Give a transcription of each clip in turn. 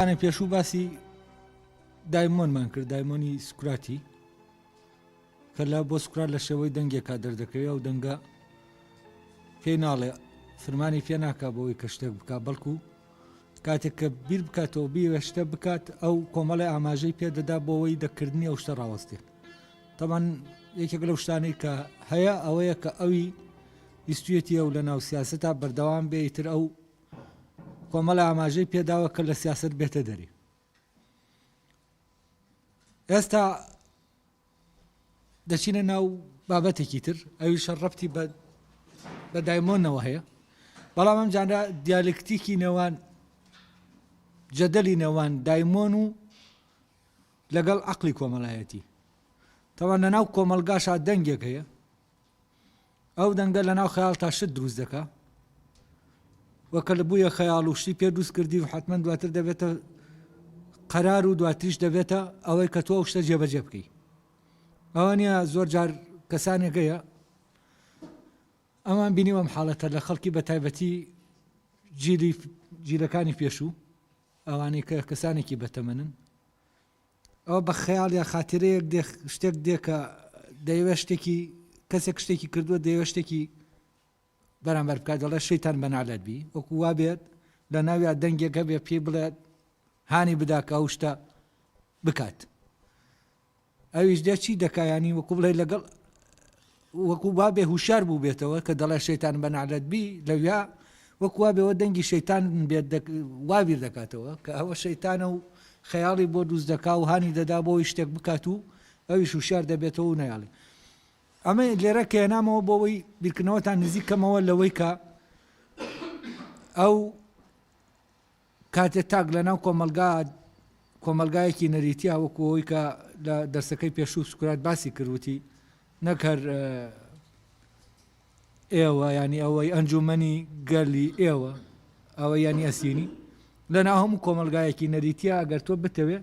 وانەی پێشوو باسی دایمۆنمان کرد، دایمۆنی سوکراتی کە لە بۆ سوکرات لە شێوەی دەنگێکا دەردەکەوێ ئەو دەنگە پێی ناڵێ فرمانی پێ ناکا بۆی کە شتێک بک بەڵکو کاتێک کە بیر بکاتەوە بیوێ شتە بکات ئەو کۆمەڵی ئاماژەی پێ دەدا بۆەوەی دەکردنی ئەو شتە ڕاوەستێت تەمان یەکێک لەو شتانەی کە هەیە ئەوەیە کە ئەوی ویستویەتی ئەو لە ناو سیاسەتا بەردەوام بێ ئیتر ئەو کۆمەڵە ئاماژەی پێداوە کە لە سیاسەت بێتە دەری. ئێستا دەچینە ناو بابەتێکی تر ئەویشە ڕەبتی بە بە دایمۆنەوە هەیە بەڵام ئەم جانرا دیالکتیکی نێوان جەدەلی نێوان دایمۆن و لەگەڵ عقلی کۆمەڵایەتی تەوان لە ناو کۆمەلگاشا دەنگێک هەیە ئەو دەنگە لەناو خەیاڵتا شت دروست دەکا و کە لە بوویە خەیاڵ و شتی پێ دروست کردی و حتمما دواتر دەبێتە قەرار و دواتریش دەبێتە ئەوەی کە تۆ ئەو شتە جێبەجێ بکەی ئەوە نییە زۆر جار کەسانێک هەیە ئەمان بینی ئەم حاڵەتە لە خەڵکی بە تایبەتی جیلی جیلەکانی پێشوو ئەوانەی کە کەسانێکی بەتەمەنن ئەوە بە خەیاڵ یا خاترەیەک دێ شتێک دێ کە دەیەوێت شتێکی کەسێک شتێکی کردووە دەیەوێت شتێکی بەرامبەر بکات دەڵێ شەیتان بەنالەت بی وەکو وا بێت لە ناویا دەنگێک هەبێ پێی بڵێت هانی بدا کە ئەو شتە بکات ئەویش دێ چی دەکا ینی وەکو بڵێ لەگەڵ وەکو وا بێ هوشیار بوو بێتەوە کە دەڵێ شەیتان بە نەعلەت بی لەویا وەکو وا بێەوە دەنگی شەیتان بێت وا بیر دەکاتەوە کە ئەوە شەیتانە و خەیاڵی بۆ دروست دەکا و هانی دەدا بۆی شتێک بکات و ئەویش هوشیار دەبێتەوە و نایاڵی ئەمە لێرە کە هێنامەوە بۆ ئەوەی بیرکردنەوەتان نزیک کەمەوە لەوەی کە ئەو کاتێ تاک لە ناو کۆمەڵگا کۆمەڵگایەکی نەریتیە وەکو ئەوەی کە لە دەرسەکەی پێشوو سوکرات باسی کرد وتی نەک هەر ئێوە ینی ئەوەی ئەنجومەنی گەلی ئێوە ئەوە ینی ئەسینی لە ناو هەموو کۆمەلگایەکی نەریتە ئەگەر تۆ بتەوێ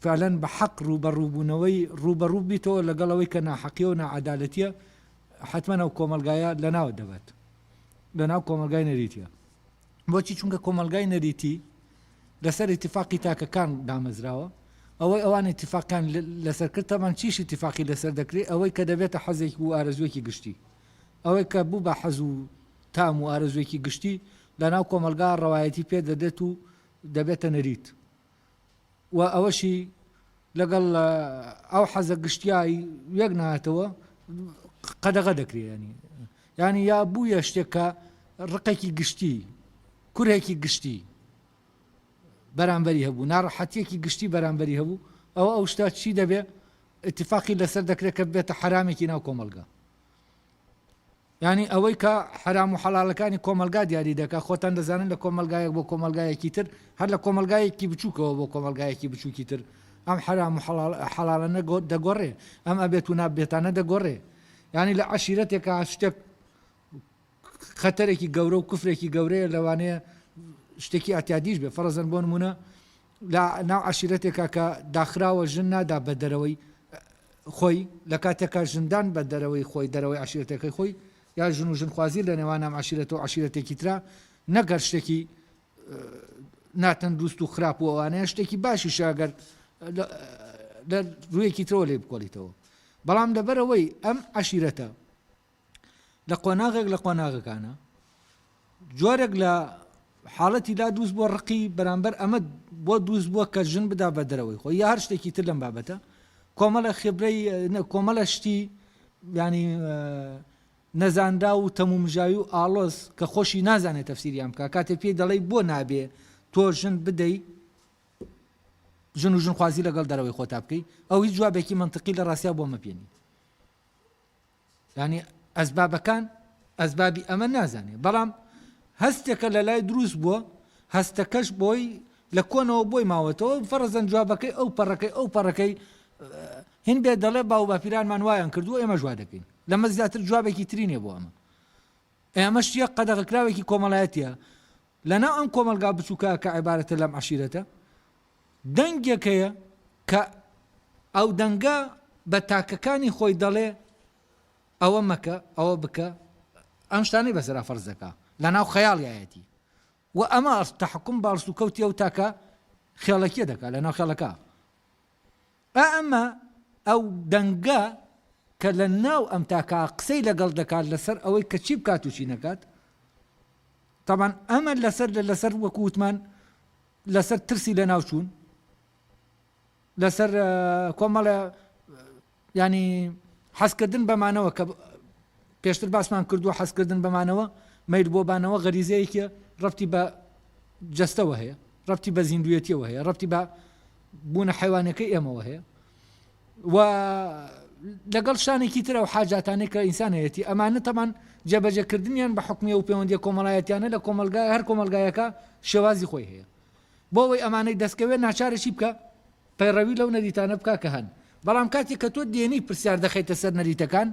فعلەن بە حەق ڕووبەڕووبوونەوەی ڕووبەڕوو بیتەوە لەگەڵ ئەوەی کە ناحەقیە و ناعەدالەتیە حتمما ئەو کۆمەلگایە لەناو دەبات لەناو کۆمەلگای نەریتە بۆچی؟ چونکە کۆمەڵگای نەریتی لەسەر ئیتیفاقی تاکەکان دامەزراوە، ئەوەی ئەوان ئیتیفاقیان لەسەر کرد، تەبعەن چیش ئیتیفاقی لەسەر دەکرێت، ئەوەی کە دەبێتە حەزێک و ئارەزوویەکی گشتی، ئەوەی کە بوو بە حەز و تام و ئارەزوویەکی گشتی لەناو کۆمەڵگا ڕەوایەتی پێ دەدرێت و دەبێتە نەریت و ئەوەشی لەگەڵ ئەو حەزە گشتیا یەک ناتەوە قەدەغە دەکرێ ینی ینی یا بوویە شتێک کە ڕقێکی گشتی کورێکی گشتی بەرامبەری هەبوو ناڕەحەتیەکی گشتی بەرامبەری هەبوو ئەوە ئەو شتا چی دەبێ اتفاقی لەسەر دەکرێت کە بێتە حرامێکی ناو کۆمەلگا یانی ئەوەی کە حەرام و حەڵاڵەکانی کۆمەڵگا دیاری دەکا، خۆتان دەزانن لە کۆمەڵگایەک بۆ کۆمەڵگایەکی تر، هەر لە کۆمەڵگایەکی بچووکەوە بۆ کۆمەڵگایەکی بچووکی تر، ئەم حەرام و حەڵاڵانە دەگۆڕێ، ئەم ئەبێت و نابێتانە دەگۆڕێ. یانی لە عەشیرەتێکا شتێک خەتەرێکی گەورە و کوفرێکی گەورەیە، لەوانەیە شتێکی ئەعتیادیش بێ. فەرەزەن بۆ نموونە لە ناو عەشیرەتێکا کە داخراوە ژن نادا بە دەرەوەی خۆی لە کاتێکا ژندان بە دەرەوەی خۆی دەرەوەی عەشیرەتەکەی خۆی یا ژن و ژنخوازی لە نێوان ئەم عەشیرەتە و عەشیرەتێکی ترا نەک هەر شتێکی ناتەندروست و خراپ و ئەوانەیە شتێکی باشیشە ئەگەر لە ڕوویەکی ترەوە لێ بکۆڵیتەوە بەڵام لەبەرەوەی ئەم عەشیرەتە لە قۆناغێک لە قۆناغەکانە جۆرێک لە حاڵەتی لا دروست بووە ڕقی بەرامبەر ئەمە بۆ دروست بووە کە ژن بدا بە دەرەوەی خۆی یا هەر شتێکی تر لەم بابەتە کۆمەڵە خبرەی کۆمەڵە شتی ینی نەزانرا و تەمومژاوی و ئاڵۆز کە خۆشی نازانێت تەفسیریان بکە کاتێ پێی دەڵێی بۆ نابێ تۆ ژن بدەی ژن و ژنخوازی لەگەڵ دەرەوەی خۆتا بکەی ئەو هیچ جوابێکی منطقی لە ڕاستیا بۆ مەپێنی یانی ئەسبابەکان ئەسبابی ئەمە نازانێ بەڵام هەستێکە لە لای دروست بووە هەستەکەش بۆی لە کۆنەوە بۆی ماوەتەوە فەرزەن جوابەکەی ئەو پەڕەکەی ئەو پەڕەکەی هین بێ دەڵێ باو باپیرانمان وایان کردووە ئێمە ژوا دەکەین لەمە زیاتر جوابێکی تری نیە بۆ ئەمە ئەمە شتیە قەدەغەکراوێکی کۆمەڵایەتیە لەناو ئەم کۆمەلگا بچووکە کە عیبارەتە لەم عەشیرەتە دەنگێک هەیە کە ئەو دەنگە بە تاکەکانی خۆی دەڵێ ئەوە مەکە، ئەوە بکە، ئەم شتانەی بەسەرا فەرز دەکا لەناو خەیاڵیایەتی. و ئەمە تەحەکوم بە هەڵسوکەوتی ئەو تاکە خێڵەکیە دەکات لەناو خێڵەکە. ئا ئەمە ئەو دەنگە کە لە ناو ئەم تاکە قسەی لەگەڵ دەکات لەسەر ئەوەی کە چی بکات و چی نەکات. تەبعەن ئەمە لەسەر لەسەر وەکو وتمان لەسەر ترسی لەناوچوون، لەسەر کۆمەڵە ینی حەزکردن بەمانەوە کە پێشتر باسمان کردووە حەزکردن بەمانەوە مەیل بۆ بانەوە غەریزەیەکیە ڕەبتی بە جەستەوە هەیە ڕەبتی بە زیندوێتیەوە هەیە ڕەبتی بە بوونە حیوانەکەی ئێمەوە هەیە و لەگەڵ شانێکی تر ئەو حاجاتانەی کە ئینسان هەیەتی ئەمانە تەمان جێبەجێکردنیان بە حکومی و پەیوەندیە کۆمەڵایەتیانە لە کۆمەلگا هەر کۆمەلگایەکە شێوازی خۆی هەیە بۆ ئەوەی ئەمانەی دەستکەوێت ناچارە چی بکە پەیڕەوی لەو نەریتانە بکا کە هەن بەڵام کاتێک کە تۆ دێنی پرسیار دەخەیتە سەر نەریتەکان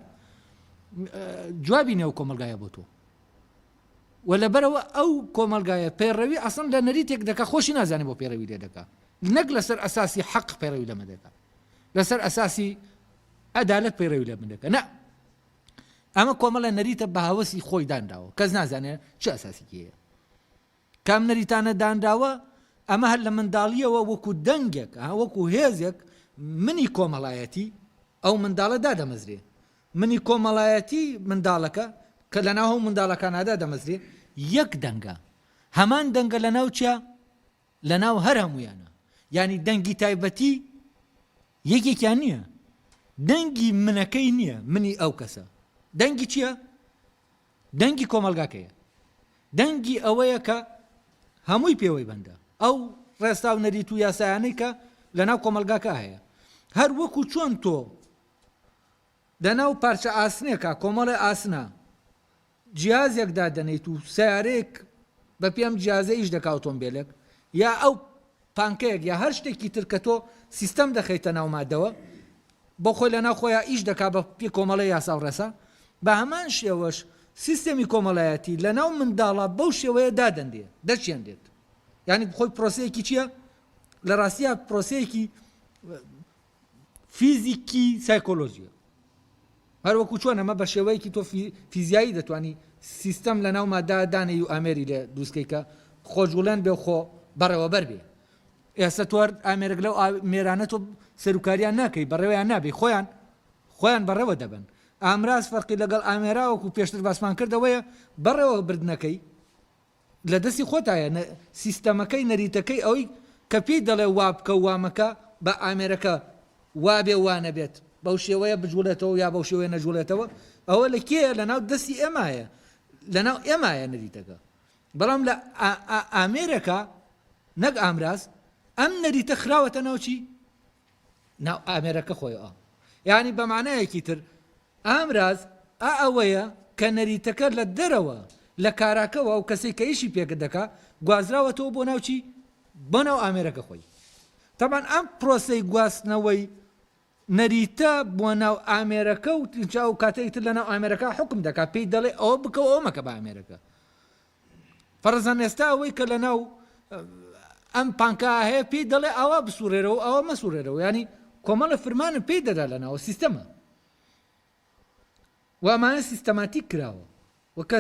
جوابی نێو کۆمەلگایە بۆ تۆ و لەبەرەوە ئەو کۆمەلگایە پەیڕەوی ئەسڵ لە نەریتێک دەکا خۆشی نازانێ بۆ پەیڕەوی لێ دەکا نەک لەسەر ئەساسی حەق پەیڕەوی لەمە دەکا لەسەر ئەساسی عەدالەت پەیڕەوی لە من دەکا نا ئەمە کۆمەڵە نەریتە بە هەوەسی خۆی دانراوە کەس نازانێ چ ئەساسێکی هەیە کام نەریتانە دانراوە ئەمە هەر لە منداڵیەوە وەکو دەنگێک وەکو هێزێک منی کۆمەڵایەتی ئەو منداڵە دادەمەزرێ منی کۆمەڵایەتی منداڵەکە کە لەناو هەموو منداڵەکانا دادەمەزرێ یەک دەنگە هەمان دەنگە لەناو چیا لەناو هەر هەموویانە یانی دەنگی تایبەتی یەکێکیان نییە دەنگی منەکەی نییە منی ئەو کەسە دەنگی چییە؟ دەنگی کۆمەڵگاکەیە دەنگی ئەوەیە کە هەمووی پێوەی بەندە ئەو ڕێسا و نەریت و یاسایانەی کە لەناو کۆمەڵگاکە هەیە هەر وەکو چۆن تۆ لەناو پارچە ئاسنێکا کۆمەڵێ ئاسنا جیازێک دادەنێیت و سەیارەیەک بە پێی ئەم جیازە ئیش دەکا ئۆتۆمبێلێک یا ئەو پانکەیەک یا هەر شتێکی تر کە تۆ سیستەم دەخەیتە ناو مادەوە بۆ خۆی لەناو خۆیا ئیش دەکا بە پێی کۆمەڵێ یاسا و ڕێسا بە هەمان شێوەش سیستەمی کۆمەڵایەتی لەناو منداڵا بەو شێوەیە دادەنرێ دەچێنرێت یانی خۆی پرۆسەیەکی چییە لە ڕاستیا پرۆسەیەکی فیزیکی سایکۆلۆژیە هەر وەکو چۆن ئەمە بە شێوەیەکی تۆ فیزیایی دەتوانی سیستەم لە ناو مادە دانێی و ئامێری لێ دروستکەی کە خۆجوڵێن بێ و خۆ بەڕێوەبەر بێ ئێستا تۆ ئامێرێک لەو ئامێرانە تۆ سەروکاریان ناکەی بەڕێوەیان نابی خۆیان خۆیان بەڕێوە دەبن ئامراز فەرقی لەگەڵ ئامێرا وەکو پێشتر باسمان کردەوەیە بەڕێوە بردنەکەی لە دەستی خۆتایە سیستەمەکەی نەریتەکەی ئەوی کە پێی دەڵێ وا بکە و وا مەکە با ئامێرەکە وا بێ و وا نەبێت بەو شێوەیە بجوڵێتەوە یا بەو شێوەیە نەجوڵێتەوە ئەوە لە کێیە لە ناو دەستی ئێمایە لە ناو ئێمایە نەریتەکە بەڵام لە ئامێرەکە نەک ئامراز ئەم نەریتە خراوەتە ناو چی ناو ئامێرەکە خۆیەوە یعنی بە معنایەکی تر ئامراز، ئا ئەوەیە کە نەریتەکە لە دەرەوە، لە کاراکەوە ئەو کەسەی کە ئیشی پێ دەکا، گوازراوەتەوە بۆ ناو چی؟ بۆ ناو ئامێرەکە خۆی. تەبعەن ئەم پرۆسەی گواستنەوەی نەریتە بۆ ناو ئامێرەکە و ئینجا ئەو کاتە ئیتر لە ناو ئامێرەکە حوکم دەکا، پێی دەڵێ ئەوە بکە و ئەوە مەکە بە ئامێرەکە. فەرزەن ئێستا ئەوەی کە لە ناو ئەم پانکە هەیە پێی دەڵێ ئاوا بسوڕێرەوە و ئاوا مەسوڕێرەوە، یانی کۆمەڵە فرمانە پێی دەدا لە ناوە سیستەمە. و ئەمانە سیستەماتیک کراوە و کە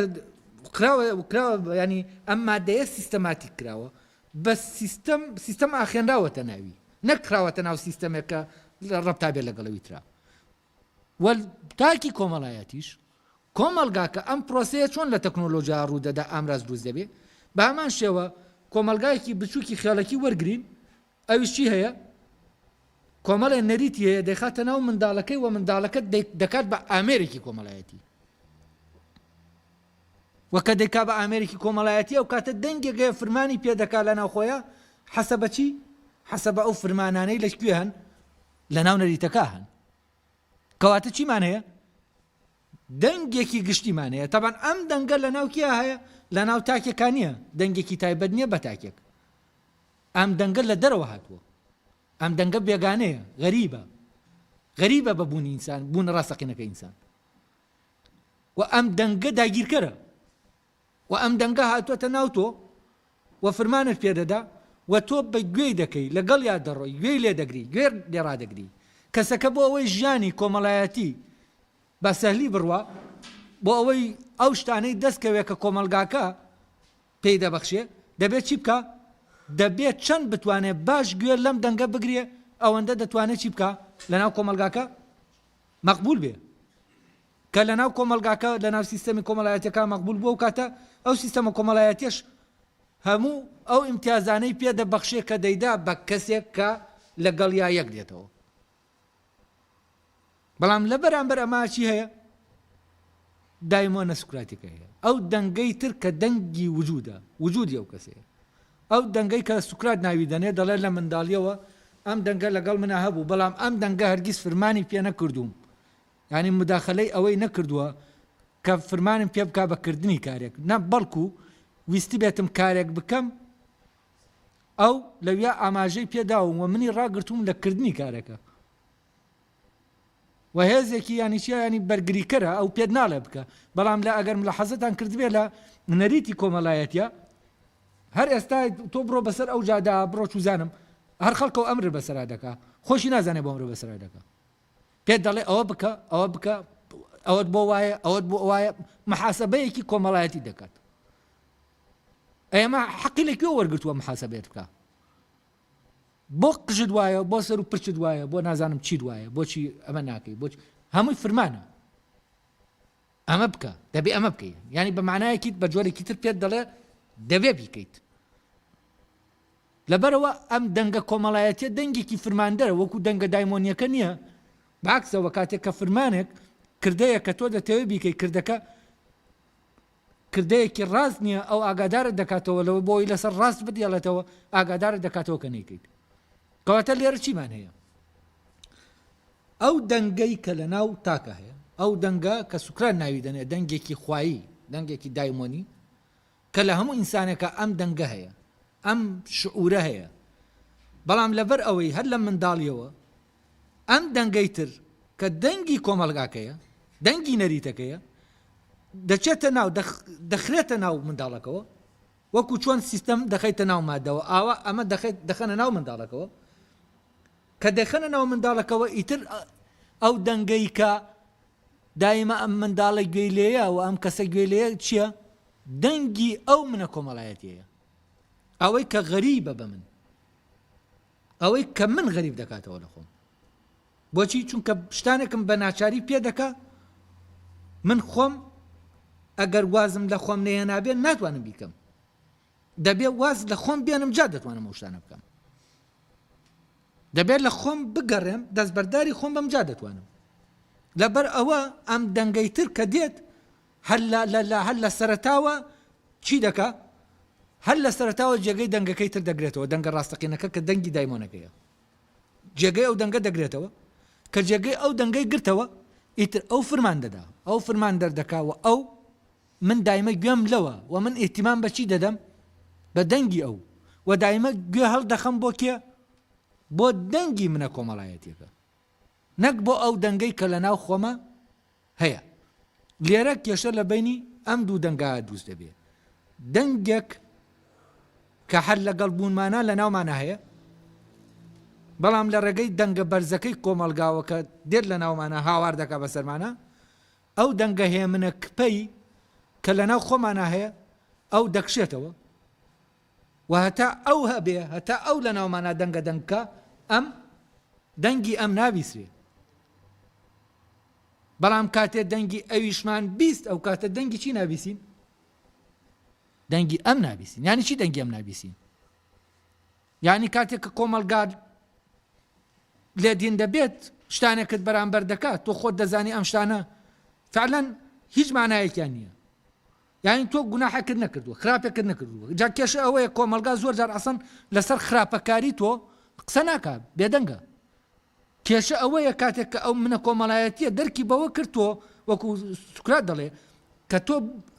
کراوە کراوە ینی ئەم مادەیە سیستەماتیک کراوە بە سیستەم سیستەم ئاخێنراوەتە ناوی نەک خراوەتە ناو سیستەمێک کە ڕەبتا بێ لەگەڵەوی ترا وە تاکی کۆمەڵایەتیش کۆمەڵگاکە ئەم پرۆسەیە چۆن لە تەکنۆلۆژیا ڕوودەدا ئامراز دروست دەبێ بە هەمان شێوە کۆمەڵگایەکی بچووکی خێڵەکی وەرگین ئەویش چی هەیە؟ کۆمەڵێ نەریتی هەیە دەیخاتە ناو منداڵەکەی و منداڵەکە دەکات بە ئامێرێکی کۆمەڵایەتی و کە دەیکا بە ئامێرێکی کۆمەڵایەتی ئەو کاتە دەنگێک هەیە فرمانی پێ دەکا لە ناوخۆیە حەسە بە چی؟ حەسە بە ئەو فرمانانەی لە کوێ هەن؟ لە ناو نەریتەکە هەن کەواتە چیمان هەیە؟ دەنگێکی گشتیمان هەیە تەبان ئەم دەنگە لە ناو کیا هەیە؟ لە ناو تاکێکا نییە دەنگێکی تایبەت نییە بە تاکێک ئەم دەنگە لە دەرەوە هاتووە. ئەم دەنگە بێگانەیە، غەریبە. غەریبە بە بوونی ئینسان، بوونە ڕاستەقینەکەی ئینسان. و ئەم دەنگە داگیرکەرە. و ئەم دەنگە هاتووەتە ناو تۆ و فرمانت پێ دەدا و تۆ بە گوێی دەکەی، لەگەڵیا دەڕۆی، گوێی لێ دەگری، گوێ لێ ڕادەگری. کەسەکە بۆ ئەوەی ژیانی کۆمەڵایەتی بە سەهلی بڕوا، بۆ ئەوەی ئەو شتانەی دەست کەوێ کە کۆمەڵگاکە پێی دەبەخشێ. دەبێت چی بکا؟ دەبێت چەند بتوانێت باش گوێ لەم دەنگە بگرێ ئەوەندە دەتوانێت چی بکا لەناو کۆمەڵگاکە مەقبول بێ. کە لەناو کۆمەڵگاکە لەناو سیستەمی کۆمەڵایەتیەکە مەقبول بووە ئەو کاتە ئەو سیستەمە کۆمەڵایەتیەش هەموو ئەو ئیمتیازانەی پێ دەبەخشێ کە دەیدا بە کەسێک کە لەگەڵیا یەک دێتەوە. بەڵام لە بەرامبەر ئەمە چی هەیە؟ دایمۆنە سوکراتیەکە هەیە، ئەو دەنگەی تر کە دەنگی وجودە، وجودی ئەو کەسەیە. ئەو دەنگەی کە سوکرات ناوی دەنێ دەڵێ لە منداڵیەوە ئەم دەنگە لەگەڵ منا هەبوو، بەڵام ئەم دەنگە هەرگیز فرمانی پێ نەکردووم، یانی موداخەلەی ئەوەی نەکردووە کە فرمانم پێ بکا بە کردنی کارێک، نا بەڵکو ویستبێتم کارێک بکەم ئەو لەویا ئاماژەی پێ داوم و منی ڕاگرتووم لە کردنی کارەکە. و هێزێکی یانی چیە یانی بەرگریکەرە ئەو پێت ناڵێ بکە بەڵام لە ئەگەر ملەحەزەتان کردبێ لە نەریتی کۆمەڵایەتە هەر ئێستا تۆ بڕۆ بەسەر ئەو جادا بڕۆ چوزانم هەر خەڵکەوە ئەمر بەسەرا دەکا خۆشی نازانێ بۆ ئەمر بەسەرا دەکا پێت دەڵێ ئەوە بکە ئەوە بکە ئەوەت بۆ وایە ئەوەت بۆ وایە محاسبەیەکی کۆمەڵایەتی دەکات ئێمە حەقی لە کوێ وەرگتووە محاسبەیەت بکە بۆ قژت وایە بۆ سەر و پرچت وایە بۆ نازانم چیت وایە بۆچی ئەمە ناکەی بۆچ هەمووی فرمانە ئەمە بکە دەبێ ئەمە بکەی ینی بە معنایەکی بە جۆرێکی تر پێت دەڵێ دەبێ بیکەیت لەبەرەوە ئەم دەنگە کۆمەڵایەتیە دەنگێکی فرماندەرە وەکو دەنگە دایمۆنیەکە نییە باکسەوە کاتێک کە فرمانێک کردەیە کە تۆ دەتەوێت بیکەی کردەکە کردەیەکی ڕاست نییە ئەو ئاگادارت دەکاتەوە لەوە بۆی لەسەر ڕاست بدێڵێتەوە ئاگادارت دەکاتەوە کە نەیکەیت کەواتە لێرە چیمان هەیە ئەو دەنگەی کە لە ناو تاکە هەیە ئەو دەنگە کە سوکرات ناوی دەنێ دەنگێکی خوایی دەنگێکی دایمۆنی کە لە هەموو ئینسانێکا ئەم دەنگە هەیە، ئەم شعورە هەیە، بەڵام لەبەر ئەوەی هەر لە منداڵیەوە ئەم دەنگەی تر کە دەنگی کۆمەڵگاکەیە، دەنگی نەریتەکەیە، دەچێتە ناو، دەخرێتە ناو منداڵەکەوە، وەکو چۆن سیستەم دەخەیتە ناو مادەوە، ئاوا ئەمە دەخەنە ناو منداڵەکەوە، کە دەخەنە ناو منداڵەکەوە ئیتر ئەو دەنگەی کە دایمە ئەم منداڵە گوێی لێیە و ئەم کەسە گوێی لێیە چییە؟ دەنگی ئەو منە کۆمەڵایەتیەیە. ئەوەی کە غەریبە بە من. ئەوەی کە من غەریب دەکاتەوە لە خۆم. بۆچی؟ چونکە شتانێکم بە ناچاری پێ دەکا من خۆم ئەگەر وازم لە خۆم نەهێنابێ ناتوانم بیکەم. دەبێ واز لە خۆم بێنم جا دەتوانم ئەو شتانە بکەم. دەبێت لە خۆم بگەڕێم دەستبەرداری خۆم بم جا دەتوانم. لەبەر ئەوە ئەم دەنگەی تر کە دێت هەر لە لە لە هەر لە سەرەتاوە چی دەکا؟ هەر لە سەرەتاوە جێگەی دەنگەکەی تر دەگرێتەوە، دەنگە ڕاستەقینەکە کە دەنگی دایمۆنەکەیە. جێگەی ئەو دەنگە دەگرێتەوە، کە جێگەی ئەو دەنگەی گرتەوە ئیتر ئەو فرمان دەدا، ئەو فرمان دەردەکا و ئەو من دایمە گوێم لەوە و من ئیهتیمام بە چی دەدەم؟ بە دەنگی ئەو و دایمە گوێ هەڵدەخەم بۆ کێ؟ بۆ دەنگی منە کۆمەڵایەتیەکە نەک بۆ ئەو دەنگەی کە لەناو خۆما هەیە. لێرە کێشە لە بەینی ئەم دوو دەنگە دروست دەبێ. دەنگێک کە هەر لەگەڵ بوونمانا لە ناومانا هەیە، بەڵام لە ڕێگەی دەنگە بەرزەکەی کۆمەڵگاوە کە دێت لە ناومانا هاوار دەکا بەسەرمانا، ئەو دەنگە هێمنە کپەی کە لەناو خۆمانا هەیە ئەو دەکشێتەوە و هەتا ئەو هەبێ هەتا ئەو لەناومانا دەنگە دەنگ بکا ئەم دەنگی ئەم نابیسرێ بەڵام کاتێ دەنگی ئەویشمان 20 ئەو کاتە دەنگی چی نابیسین دەنگی ئەم نابیسین یعنی چی دەنگی ئەم نابیسین یعنی کاتێک کە کۆمەلگا لێدین دەبێت شتانێکت بەرامبەر دەکات تۆ خۆت دەزانی ئەم شتانە فعلەن هیچ مانایەکیان نییە یعنی تۆ گوناحەکرد نەکردووە خراپێکرد نەکردووە جا کێشە ئەوەیە کۆمەلگا زۆر جار ئەسەن لەسەر خراپەکاری تۆ قسە ناکە بێدەنگە کێشە ئەوەیە کاتێک کە ئەو منە کۆمەڵایەتیە دەرکی بەوە کرد تۆ وەکو سوکرات دەڵێ کە تۆ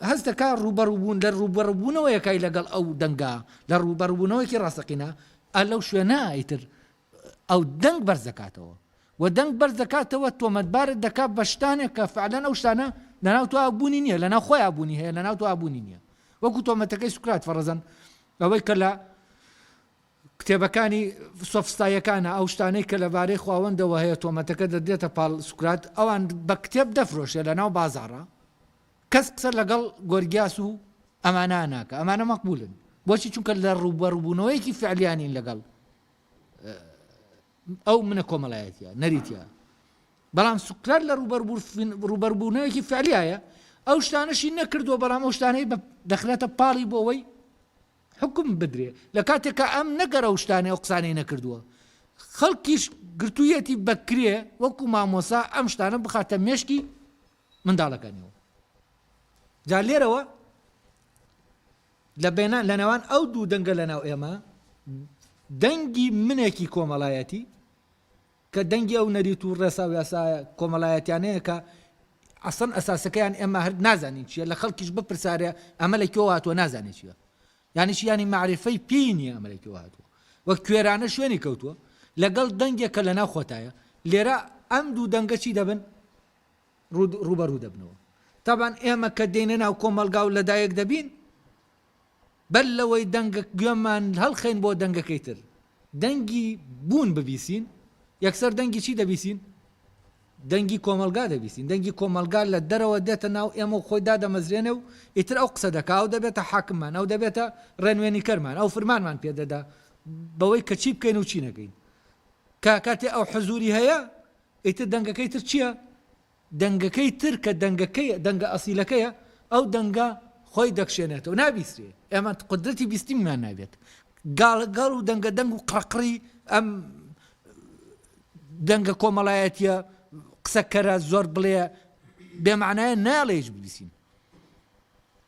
هەست دەکا ڕووبەڕووبوون لە ڕووبەڕووبوونەوەیەکای لەگەڵ ئەو دەنگە لە ڕووبەڕووبوونەوەیەکی ڕاستەقینە ئە لەو شوێنە ئیتر ئەو دەنگ بەرز دەکاتەوە و دەنگ بەرز دەکاتەوە تۆمەتبارت دەکات بە شتانێک کە فعلەن ئەو شتانە لەناو تۆ بوونی نییە لەناو خۆیان بوونی هەیە لەناو تۆ بوونی نییە وەکو تۆمەتەکەی سوکرات فەڕزەن ئەوەی کە لە کتێبەکانی سۆفستاییەکانە، ئەو شتانەی کە لەبارەی خواوەندەوە هەیە تۆمەتەکە دەدرێتە پاڵ سوکرات، ئەوان بە کتێب دەفرۆشێ لەناو بازاڕا، کەس قسە لەگەڵ گۆرگیاس و ئەمانە ناکا، ئەمانە مەقبولن. بۆچی؟ چونکە لە ڕووبەڕووبوونەوەیەکی فعلیانین لەگەڵ ئەو منە کۆمەڵایەتیە نەریتە. بەڵام سوکرات لە ڕووبەربوونەوەیەکی فعلیایە ئەو شتانەشی نەکردووە، بەڵام ئەو شتانەی دەخرێتە پاڵی بۆ ئەوەی حوکم بدرێ لە کاتێک کە ئەم نەگەر ئەو شتانەی ئەو قسانەی نەکردووە خەڵکیش گرتوویەتی بە کرێ وەکو مامۆسا ئەم شتانە بخاتە مێشکی منداڵەکانیەوە. جا لێرەوە لە بێنە لە نێوان ئەو دوو دەنگە لە ناو ئێمە دەنگی منێکی کۆمەڵایەتی کە دەنگی ئەو نەریت و ڕێسا و یاسا کۆمەڵایەتیانەیە کە ئەسڵەن ئەساسەکەیان ئێمە هەر نازانین چییە، لە خەڵکیش بپرسارێ ئەمە لە کوێوە هاتووە نازانێ چییە. یانی چی؟ یانی مەعریفەی پێی نییە ئەمە لە کوێوە هاتووە و کوێرانە شوێنی کەوتووە لەگەڵ دەنگێک کە لەناو خۆتایە. لێرە ئەم دوو دەنگە چی دەبن؟ ڕووبەڕوو دەبنەوە. تەبعەن ئێمە کە دێینە ناو کۆمەڵگا و لەدایک دەبین، بەر لەوەی دەنگە گوێمان هەڵخەین بۆ دەنگەکەی تر، دەنگی بوون ببیسین، یەکسەر دەنگی چی دەبیسین؟ دەنگی کۆمەڵگا دەبیسین. دەنگی کۆمەڵگا لە دەرەوە دێتە ناو ئێمە و خۆی دادەمەزرێنێ و ئیتر ئەو قسە دەکا، ئەو دەبێتە حاکممان، ئەو دەبێتە ڕێنوێنیکەرمان، ئەو فرمانمان پێ دەدا بەوەی کە چی بکەین و چی نەکەین. کە کاتێ ئەو حزووری هەیە، ئیتر دەنگەکەی تر چییە؟ دەنگەکەی تر کە دەنگەکەی دەنگە ئەسیلەکەیە ئەو دەنگە خۆی دەکشێنێتەوە نابیسرێ ئێمە قودرەتی بیستنمان نابێت گاڵەگاڵ و دەنگە دەنگ و قڕەقڕی ئەم دەنگە کۆمەڵایەتیە قسەکەرە زۆر بڵێ بێمانایە ناڵێ هیچ ببیسین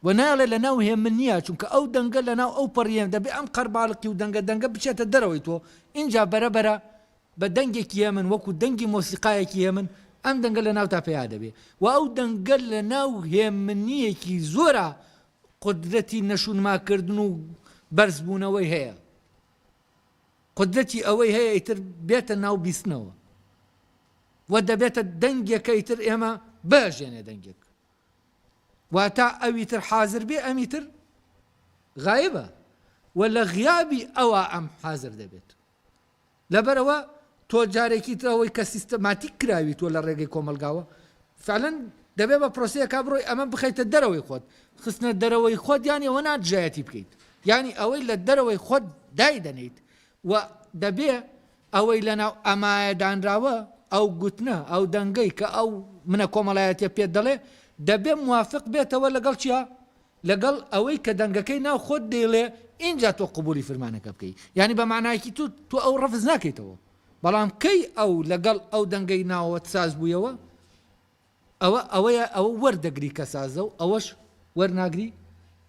و ناڵێ لە ناو هێمن نییە چونکە ئەو دەنگە لە ناو ئەو پەڕیێن دەبێ ئەم قەرباڵقی و دەنگە دەنگە بچێتە دەرەوەی تۆ اینجا بەرەبەرە بە دەنگێکی هێمن وەکو دەنگی مۆسیقایەکی هێمن ئەم دەنگە لە ناوتا پەیا دەبێ و ئەو دەنگە لە ناو هێمنییەکی زۆرا قودرەتی نەشونماکردن و بەرزبوونەوەی هەیە. قودرەتی ئەوەی هەیە ئیتر بێتە ناو بیستنەوە و دەبێتە دەنگێک کە ئیتر ئێمە بهەژێنێ دەنگێک. واتا ئەوی تر حازر بێ ئەمی تر غایبە و لە غیابی ئەوا ئەم حازر دەبێت. لەبەرئەوە تۆ جارێکی تر ئەوەی کە سیستەماتیک کراوی تۆ لە ڕێگەی کۆمەڵگاوە فعلەن دەبێ بە پرۆسەیەکا بڕۆی ئەمە بخەیتە دەرەوەی خۆت خستنە دەرەوەی خۆت یانی ئەوە نا دژایەتی بکەیت یانی ئەوەی لە دەرەوەی خۆت دایدەنێیت و دەبێ ئەوەی لەناو ئەمایە دانراوە ئەو گوتنە ئەو دەنگەی کە ئەو منە کۆمەڵایەتیە پێت دەڵێ دەبێ موافق بێتەوە لەگەڵ چیا لەگەڵ ئەوەی کە دەنگەکەی ناو خۆت دەیڵێ ئینجا تۆ قبوڵی فرمانەکە بکەی یانی بە مانایەکی تر تۆ ئەو ڕەفز ناکەیتەوە بەڵام کەی ئەو لەگەڵ ئەو دەنگەی ناوەوەت ساز بوویەوە ئەوە ئەوەیە ئەوە وەردەگری کە سازە و ئەوەش وەرناگری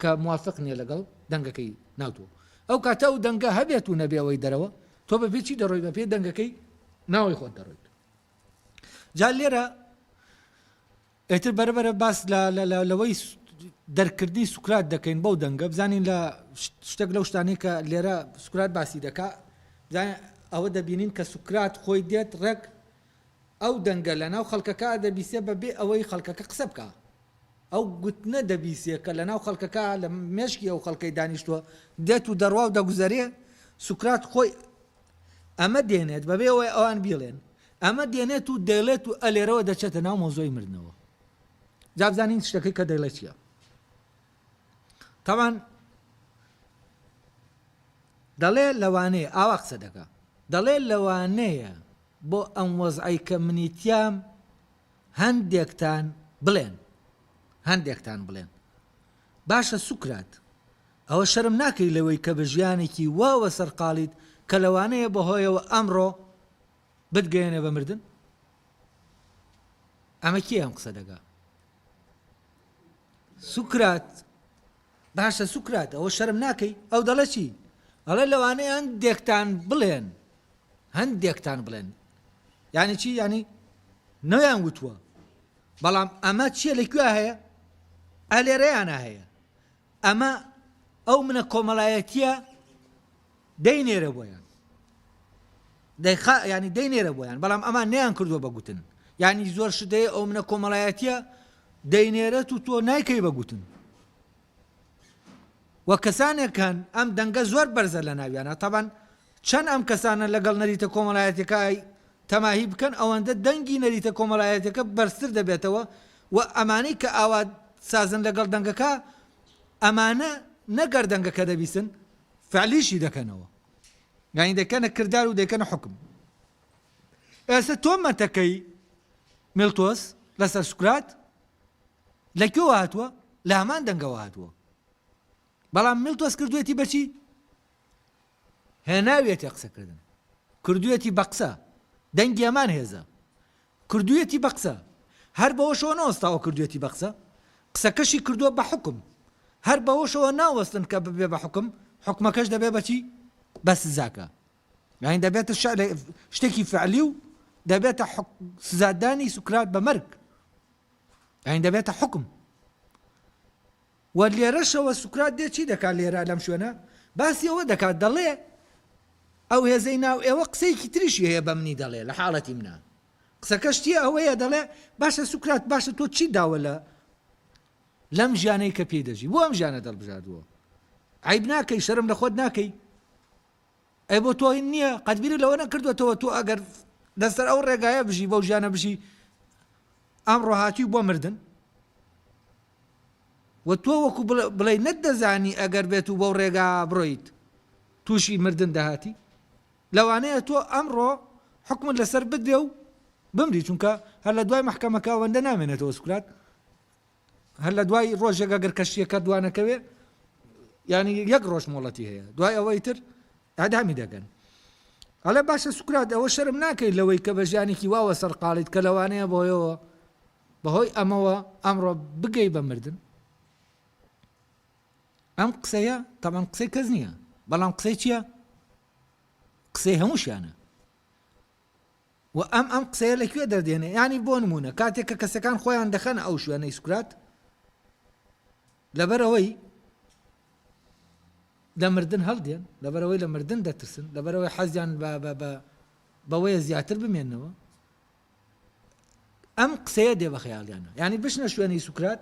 کە موافق نییە لەگەڵ دەنگەکەی ناو تۆ ئەو کاتە ئەو دەنگە هەبێت و نەبێ ئەوەی دەرەوە تۆ بە پێی چی دەڕۆی بە پێی دەنگەکەی ناوەی خۆت دەڕۆیت جا لێرە ئیتر بەرە بەرە باس لە لەوەی دەرکردنی سوکرات دەکەین بەو دەنگە بزانین لە شتێک لەو شتانەی کە لێرە سوکرات باسی دەکا بزانین ئەوە دەبینین کە سوکرات خۆی دێت ڕێک ئەو دەنگە لە ناو خەڵکەکە دەبیسێ بە بێ ئەوەی خەڵکەکە قسە بکە ئەو گوتنە دەبیسێ کە لە ناو خەڵکەکە لە مێشکی ئەو خەڵکەی دانیشتووە دێت و دەڕوا و دەگوزەرێ سوکرات خۆی ئەمە دێنێت بەبێ ئەوەی ئەوان بیڵێن ئەمە دێنێت و دەیڵێت و ئەلێرەوە دەچێتە ناو مەوزوعی مردنەوە. جا بزانین شتەکەی کە دەیڵێت چییە. تاوان دەڵێ لەوانەیە ئاوا قسە دەکا دەڵێ لەوانەیە بۆ ئەم وەزعەی کە منی تیام هەندێکتان بڵێن هەندێکتان بڵێن باشە سوکرات ئەوە شەرم ناکەی لەوەی کە بە ژیانێکی واوە سەرقاڵیت کە لەوانەیە بەهۆیەوە ئەمڕۆ بتگەیەنێ بە مردن؟ ئەمە کێ ئەم قسە دەکا؟ سوکرات باشە سوکرات ئەوە شەرم ناکەی ئەو دەڵێ چی؟ ئەڵێ لەوانەیە هەندێکتان بڵێن هەندێکتان بڵێن یعنی چی یعنی نەیان وتووە بەڵام ئەمە چییە لە کوێ هەیە ئەلێرەیانە هەیە ئەمە ئەو منە کۆمەڵایەتیە دەینێرە بۆیان دەیخا یانی دەینێرە بۆیان بەڵام ئەمان نەیان کردووە بە گوتن یانی زۆر شت هەیە ئەو منە کۆمەڵایەتیە دەینێرێت و تۆ نایکەی بە گوتن و کەسانێک هەن ئەم دەنگە زۆر بەرزە لە ناویانە تەبەن چەند ئەم کەسانە لەگەڵ نەریتە کۆمەڵایەتەکە تەماهی بکەن ئەوەندە دەنگی نەریتە کۆمەڵایەتەکە بەرزتر دەبێتەوە و ئەمانەی کە ئاوا سازن لەگەڵ دەنگەکە ئەمانە نەگەر دەنگەکە دەبیسن. فعلیشی دەکەنەوە یانی دەکەنە کردار و دەکەنە حوکم. ئێستا تۆمەتەکەی میلتۆس لەسەر سوکرات لە کوێوە هاتووە؟ لە هەمان دەنگەوە هاتووە. بەڵام میلتۆس کردوێتی بەچی؟ هێناویەتی قسەکردن کردوێتی بە قسە دەنگی هەمان هێزە کردویەتی بە قسە هەر بەوەشەوە نەوەستاوە کردویەتی بە قسە قسەکەشی کردووە بە حوکم هەر بەوەشەوە ناوەستن کە ببێ بە حوکم حوکمەکەش دەبێ بە چی بە سزاکە یانی دەبێتە شتێکی فعلی و دەبێتە سزادانی سوکرات بە مەرگ یانی دەبێتە حوکم و لێرەشەوە سوکرات دێ چی دەکات لێرە لەم شوێنە باسی ئەوە دەکات دەڵێ ئەو هێزەی ناو ئێوە قسەیەکی تریشی هەیە بە منی دەڵێ لە حاڵەتی منە قسەکەش چیە ئەوەیە دەڵێ باشە سوکرات باشە تۆ چی داوە لە لەم ژیانەی کە پێی دەژی بۆ ئەم ژیانە دەڵبژاردووە عیب ناکەی شەرم لە خۆت ناکەی ئەی بۆ تۆ هین نییە قەت بیرت لەوە نەکردوێتەوە تۆ ئەگەر لەسەر ئەو ڕێگایە بژی بەو ژیانە بژی ئەمڕۆ هاتووی بۆ مردن و تۆ وەکو بڵێی نەتدەزانی ئەگەر بێت و بەو ڕێگا بڕۆیت تووشی مردن دەهاتی؟ لەوانەیە تۆ ئەمڕۆ حوکمت لەسەر بدرێ و بمری چونکە هەر لە دوای مەحکەمەکە ئەوەندە نامێنێتەوە سوکرات هەر لە دوای ڕۆژێک ئەگەر کەشتیەکە دوانەکەوێ یعنی یەک ڕۆژ مۆڵەتی هەیە دوای ئەوەی تر ئەدامی دەکەن ئەڵێ باشە سوکرات ئەوە شەرم ناکەیت لەوەی کە بە ژیانێکی واوە سەرقاڵیت کە لەوانەیە بۆیەوە بەهۆی ئەمەوە ئەمڕۆ بگەی بە مردن؟ ئەم قسەیە تەبعەن قسەی کەس نییە، بەڵام قسەی چییە؟ قسەی هەمووشیانە. و ئەم ئەم قسەیە لە کوێ دەردێنێ؟ یانی بۆ نمونە کاتێک کە کەسەکان خۆیان دەخەنە ئەو شوێنەی سوکرات لەبەرئەوەی لە مردن هەڵدێن، لەبەرئەوەی لە مردن دەترسن، لەبەرئەوەی حەزیان بە بەوەیە زیاتر بمێنەوە، ئەم قسەیە دێ بە خەیاڵیانە یانی بچنە شوێنی سوکرات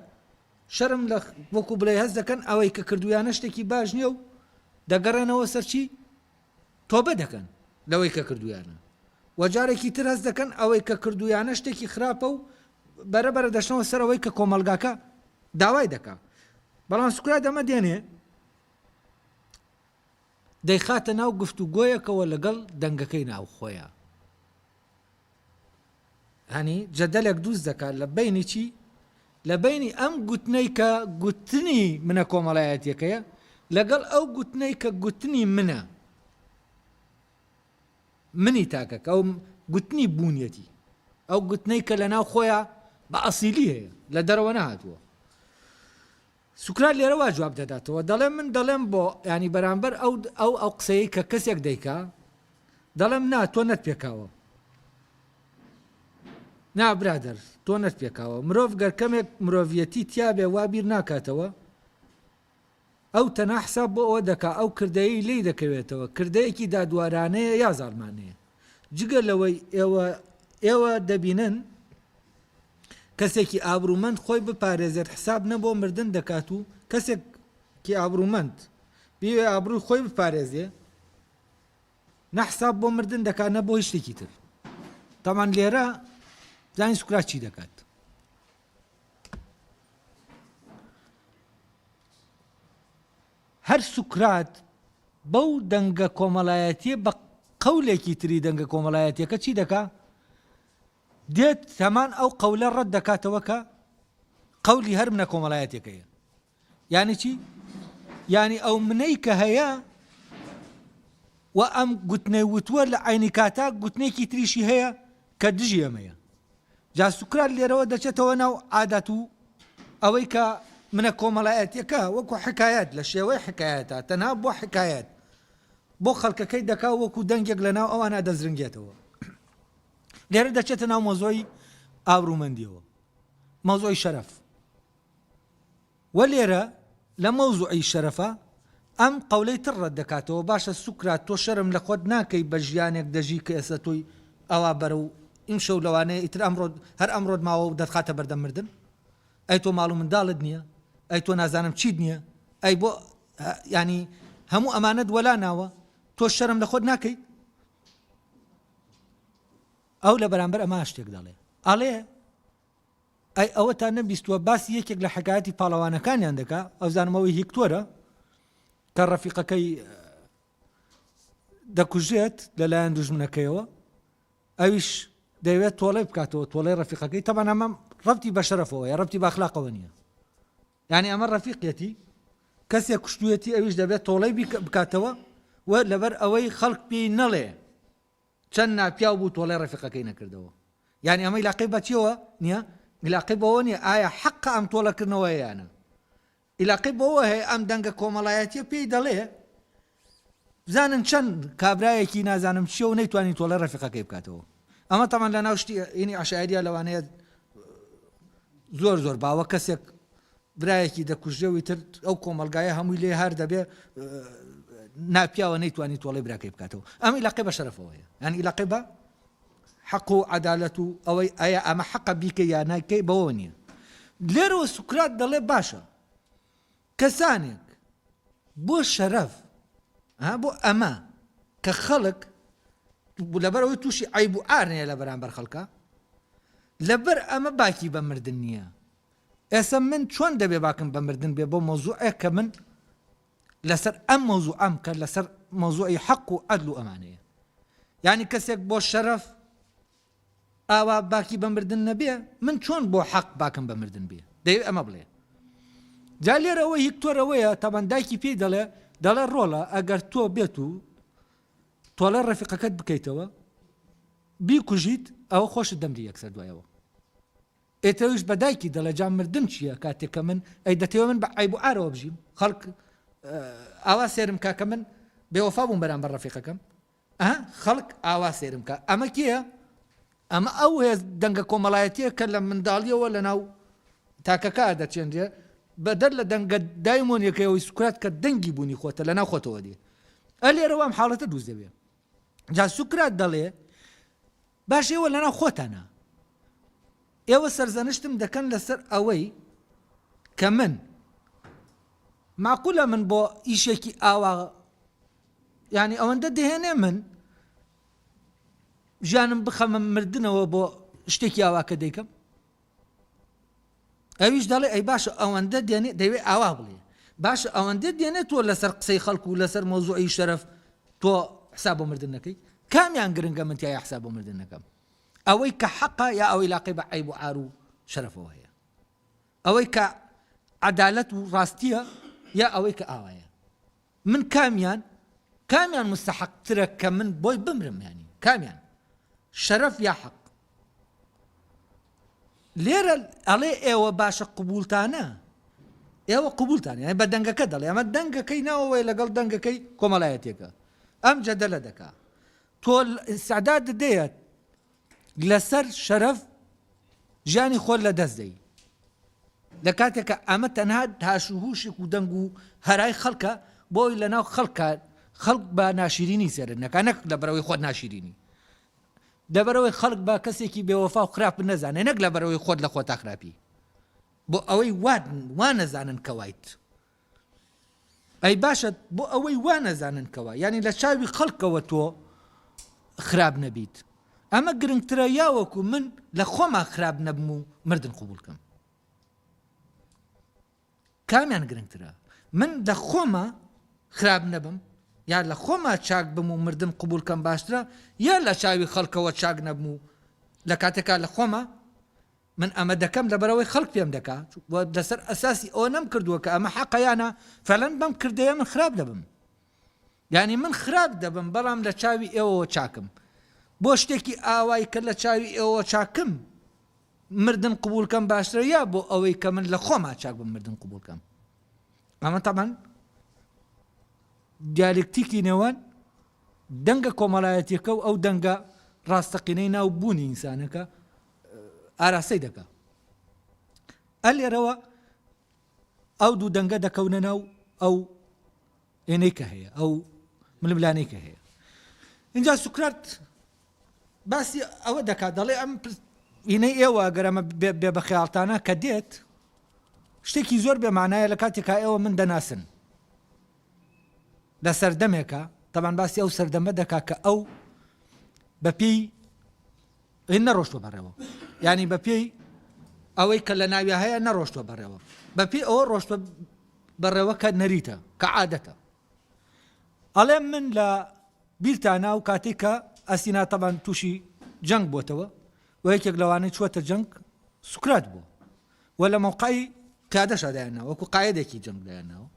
شەرم لە وەکو بڵێ هەست دەکەن ئەوەی کە کردویانە شتێکی باش نییە و دەگەڕێنەوە سەرچی تۆبە دەکەن لەوەی کە کردویانە و جارێکی تر هەست دەکەن ئەوەی کە کردویانە شتێکی خراپە و بەرە بەرە دەچنەوە سەر ئەوەی کە کۆمەڵگاکە داوای دەکا بەڵام سوکرات ئەمە دێنێ دەیخاتە ناو گفتوگۆیەکەوە لەگەڵ دەنگەکەی ناوخۆیە هەنی جەدەلێک دروست دەکات لە بەینی چی؟ لە بەینی ئەم گوتنەی کە گوتنی منە کۆمەڵایەتیەکەیە لەگەڵ ئەو گوتنەی کە گوتنی منە منی تاکەکە ئەو گوتنی بوونیەتی ئەو گوتنەی کە لە ناو خۆیان بە ئەسیلی هەیە لە دەرەوە نەهاتووە سوکرات لێرە وا جواب دەداتەوە دەڵێ من دەڵێم بۆ ینی بەرامبەر ئەو ئەو ئەو قسەیە کە کەسێک دەیکا دەڵێم نا تۆ نەت پێکاوە نا برادەر تۆ نەت پێکاوە مرۆڤ گەر کەمێک مرۆڤەتی تیاابێ وا بیر ناکاتەوە ئەو تەنها حساب بۆ ئەوە دەکا ئەو کردەیەی لێی دەکەوێتەوە کردەیەکی دادوارانەیە یا زاڵمانەیە جگە لەوەی ئێوە ئێوە دەبینن کەسێکی ئابرومەند خۆی بپارێزێت حساب نە بۆ مردن دەکات و کەسێکی ئابرومەند بیوێ ئابروی خۆی بپارێزێ نە حساب بۆ مردن دەکات نە بۆ هیچ شتێکی تر تامان لێرە زانین سوکرات چی دەکات هەر سوکرات بەو دەنگە کۆمەڵایەتیە بە قەولێکی تری دەنگە کۆمەڵایەتیەکە چی دەکا؟ دێت هەمان ئەو قەولە ڕەت دەکاتەوە کە قەولی هەر منە کۆمەڵایەتیەکەیە. یانی چی؟ یانی ئەو منەی کە هەیە و ئەم گوتنەی وتووە لە عەینی کاتا گوتنێکی تریشی هەیە کە دژی ئەمەیە. جا سوکرات لێرەوە دەچێتەوە ناو عادات و ئەوەی کە منە کۆمەڵایەتیەکە وەکو حکایەت لە شێوەی حکایەتە تەنها بۆ حکایەت بۆ خەڵکەکەی دەکا وەکو دەنگێک لە ناو ئەوانە دەزرنگێتەوە لێرە دەچێتە ناو مەزۆی ئابرومەندیەوە مەزۆی شەرەف وە لێرە لە مەوزوعی شەرەفا ئەم قەولەی تر ڕەت دەکاتەوە، باشە سوکرات تۆ شەرم لە خۆت ناکەی بە ژیانێک دەژی کە ئێستا تۆی ئەوا بەرەو ئیمشەو لەوانەیە ئیتر ئەمڕۆ هەر ئەمڕۆت ماوە و دەتخاتە بەردەم مردن؟ ئەی تۆ ماڵ و منداڵت نییە؟ ئەی تۆ نازانم چیت نییە؟ ئەی بۆ یانی هەموو ئەمانەت وەلا ناوە تۆ شەرم لە خۆت ناکەی؟ ئەو لە بەرامبەر ئەمە شتێک دەڵێ ئەڵێ ئەی ئەوەتان نەبیستووە باسی یەکێک لە حەکایەتی پاڵەوانەکانیان دەکا، ئەوزانم ئەوەی هیکتۆرە کە ڕەفیقەکەی. دەکوژێت لەلایەن دوژمنەکەیەوە، ئەویش دەیەوێت تۆڵەی بکاتەوە، تۆڵەی ڕەفیقەکەی، تەبعەن ئەمە ڕەبتی بە شەرەفەوە هەیە، ڕەبتی بە ئەخلاقەوە نییە. یانی ئەمە ڕەفیقیەتی، کەسێک کوشتوویەتی ئەویش دەبێت تۆڵەی بکاتەوە و لەبەر ئەوەی خەڵک پێی نەڵێ چەند ناپیاو بوو تۆڵەی ڕەفیقەکەی نەکردەوە. یانی ئەمە ئیلاقەی بە چیەوە نییە؟ ئیلاقەی بەوە نییە ئایا حەقە ئەم تۆڵەکردنەوەیە یان نا. ئیلاقەی بەوە هەیە ئەم دەنگە کۆمەڵایەتیە پێی دەڵێ بزانن چەند کابرایەکی نازانم چیە و نەیتوانی تۆڵەی ڕەفیقەکەی بکاتەوە. ئەمە تەمان لە ناو شتی ئینی عەشایریە لەوانەیە زۆر زۆر باوە کەسێک برایەکی دەکوژێ و ئیتر ئەو کۆمەڵگایە هەمووی لێ هار دەبێ ناپیاوە نەیتوانی تۆڵەی براکەی بکاتەوە. ئەم ئیلاقەی بە شەرەفەوە هەیە، یان ئیلاقەی بە حەق و عەدالەت و ئەوەی ئایا ئەمە حەقە بیکەی یا نایکەی بەوەوە نییە. لێرەوە سوکرات دەڵێ باشە کەسانێک بۆ شەرەف ها بۆ ئەمە کە خەڵک لەبەرەوەی تووشی عیب و عار نیە لە بەرامبەر خەڵکە لەبەر ئەمە باکی بە مردن نییە ئێستا من چۆن دەبێ باکم بە مردن بێ بۆ مەوزوعێک کە من لەسەر ئەم مەوزوعەم کە لەسەر مەوزوعی حەق و عەدل و ئەمانەیە یعنی کەسێک بۆ شەرەف ئاوا باکی بە مردن نەبێ من چۆن بۆ حەق باکم بە مردن بێ دەیەوێ ئەمە بڵێ جا لێرەوە هیکتۆر ئەوەیە تەبەن دایکی پێی دەڵێ دەڵێ ڕۆڵە ئەگەر تۆ بێت و تۆڵە ڕەفیقەکەت بکەیتەوە بیکوژیت ئەوە خۆشت دەمری یەکسەر دوایەوە ئێتەویش بە دایکی دەڵێ جا مردن چییە کاتێک کە من ئەی دەتەوێ من بە عەیب و عارەوە بژیم خەڵک ئاوا سێرم کا کە من بێوەفا بووم بەرامبەر ڕەفیقەکەم ئە خەڵک ئاوا سێرم کا ئەمە کێیە ئەمە ئەو هێز دەنگە کۆمەڵایەتیە کە لە منداڵیەوە لە ناو تاکەکە دەچێنرێ بەدەر لە دەنگە دایمۆنیەکەیەوەی سوکرات کە دەنگی بوونی خۆتە لە ناو خۆتەوە دێ ئە لێرەوە ئەم حاڵەتە دروست دەبێ جا سوکرات دەڵێ باش ئێوە لەناو خۆتانا ئێوە سەرزەنشتم دەکەن لەسەر ئەوەی کە من ماقولە من بۆ ئیشێکی ئاوا یعنی ئەوەندە دەهێنێ من ژیانم بخەمە مردنەوە بۆ شتێکی ئاوا کە دەیکەم ئەویش دەڵێ ئەی باشە ئەوەندە دێنێ دەیەوێ ئاوا بڵێ باشە ئەوەندە دێنێ تۆ لەسەر قسەی خەڵک و لەسەر مەوزوعی شەرەف تۆ حساب بۆ مردن نەکەی کامیان گرنگە من تایە حساب بۆ مردن نەکەم ئەوەی کە حەقە یا ئەوەی لاقی بە عیب و عار و شەرەفەوە هەیە ئەوەی کە عەدالەت و ڕاستیە یا ئەوەی کە ئاوایە من کامیان کامیان مستحق ترە کە من بۆی بمرم یانی کامیان شەرەف یا حەق لێرە ئەڵێ ئێوە باشە قبولتانە ئێوە قبولتان یانی بە دەنگەکە دەڵێ ئەمە دەنگەکەی ناوەوەی لەگەڵ دەنگەکەی کۆمەڵایەتێکە ئەم جەدەلە دەکا تۆ ئیستعداد دەیەت لەسەر شەرەف ژیانی خۆت لە دەست دەی لە کاتێکا ئەمە تەنها هاش و هوشێک و دەنگ و هەرای خەڵکە بۆی لە ناو خەڵکە خەڵک بە ناشیرینی سێرت نەکا نەک لەبەرەوەی خۆت ناشیرینی لەبەرەوەی خەڵک بە کەسێکی بێوەفا و خراپ نەزانێ نەک لەبەرەوەی خۆت لە خۆتا خراپی بۆ ئەوەی وات وا نەزانن کە وایت ئەی باشە بۆ ئەوەی وا نەزانن کەوا یانی لە چاوی خەڵکەوە تۆ خراپ نەبیت ئەمە گرنگترە یا وەکو من لە خۆما خراپ نەبم و مردن قوبول کەم کامیان گرنگترە من لە خۆما خراپ نەبم یا لە خۆما چاک بم و مردن قوبول کەم باشترە یا لە چاوی خەڵکەوە چاک نەبم و لە کاتێکا لە خۆما من ئەمە دەکەم لەبەرئەوەی خەڵک پێم دەکا و لەسەر ئەساسی ئەوە نەمکردووە کە ئەمە حەقە یا نا، فعلەن بەم کردەیە من خراپ دەبم. یانی من خراپ دەبم بەڵام لە چاوی ئێوەوە چاکم. بۆ شتێکی ئاوای کە لە چاوی ئێوەوە چاکم مردن قبوڵ کەم باشترە یا بۆ ئەوەی کە من لە خۆما چاک بم مردن قبوڵ کەم؟ ئەمە تەبعەن دیالێکتیکی نێوان دەنگە کۆمەڵایەتیەکە و ئەو دەنگە ڕاستەقینەی ناو بوونی ئینسانەکە ئاراستەی دەکا. ئە لێرەوە ئەو دوو دەنگە دەکەونە ناو ئەو ئێنەی کە هەیە ئەو ململانەی کە هەیە اینجا سوکرات باسی ئەوە دەکات دەڵێ ئەم ئینەی ئێوە ئەگەر ئەمە بێ بە خەیاڵتانە کە دێت شتێکی زۆر بێمانایە لە کاتێکا ئێوە من دەناسن لە سەردەمێکە تەبان باسی ئەو سەردەمە دەکا کە ئەو بە پێی هین نەڕۆشتوە بەڕێوە یانی بە پێی ئەوەی کە لە ناویا هەیە نەڕۆشتوە بەڕێوە بە پێی ئەوە ڕۆشتوە بەڕێوە کە نەریتە کە عادەتە ئەڵێ من لە. بیرتانە ئەو کاتەی کە ئەسینا تەبان تووشی جەنگ بۆتەوە و یەکێک لەوانەی چووەتە جەنگ سوکرات بووە و لە مەوقعی قیادەشا دایانناوە وەکو قایدێکی جەنگ دایانناوە.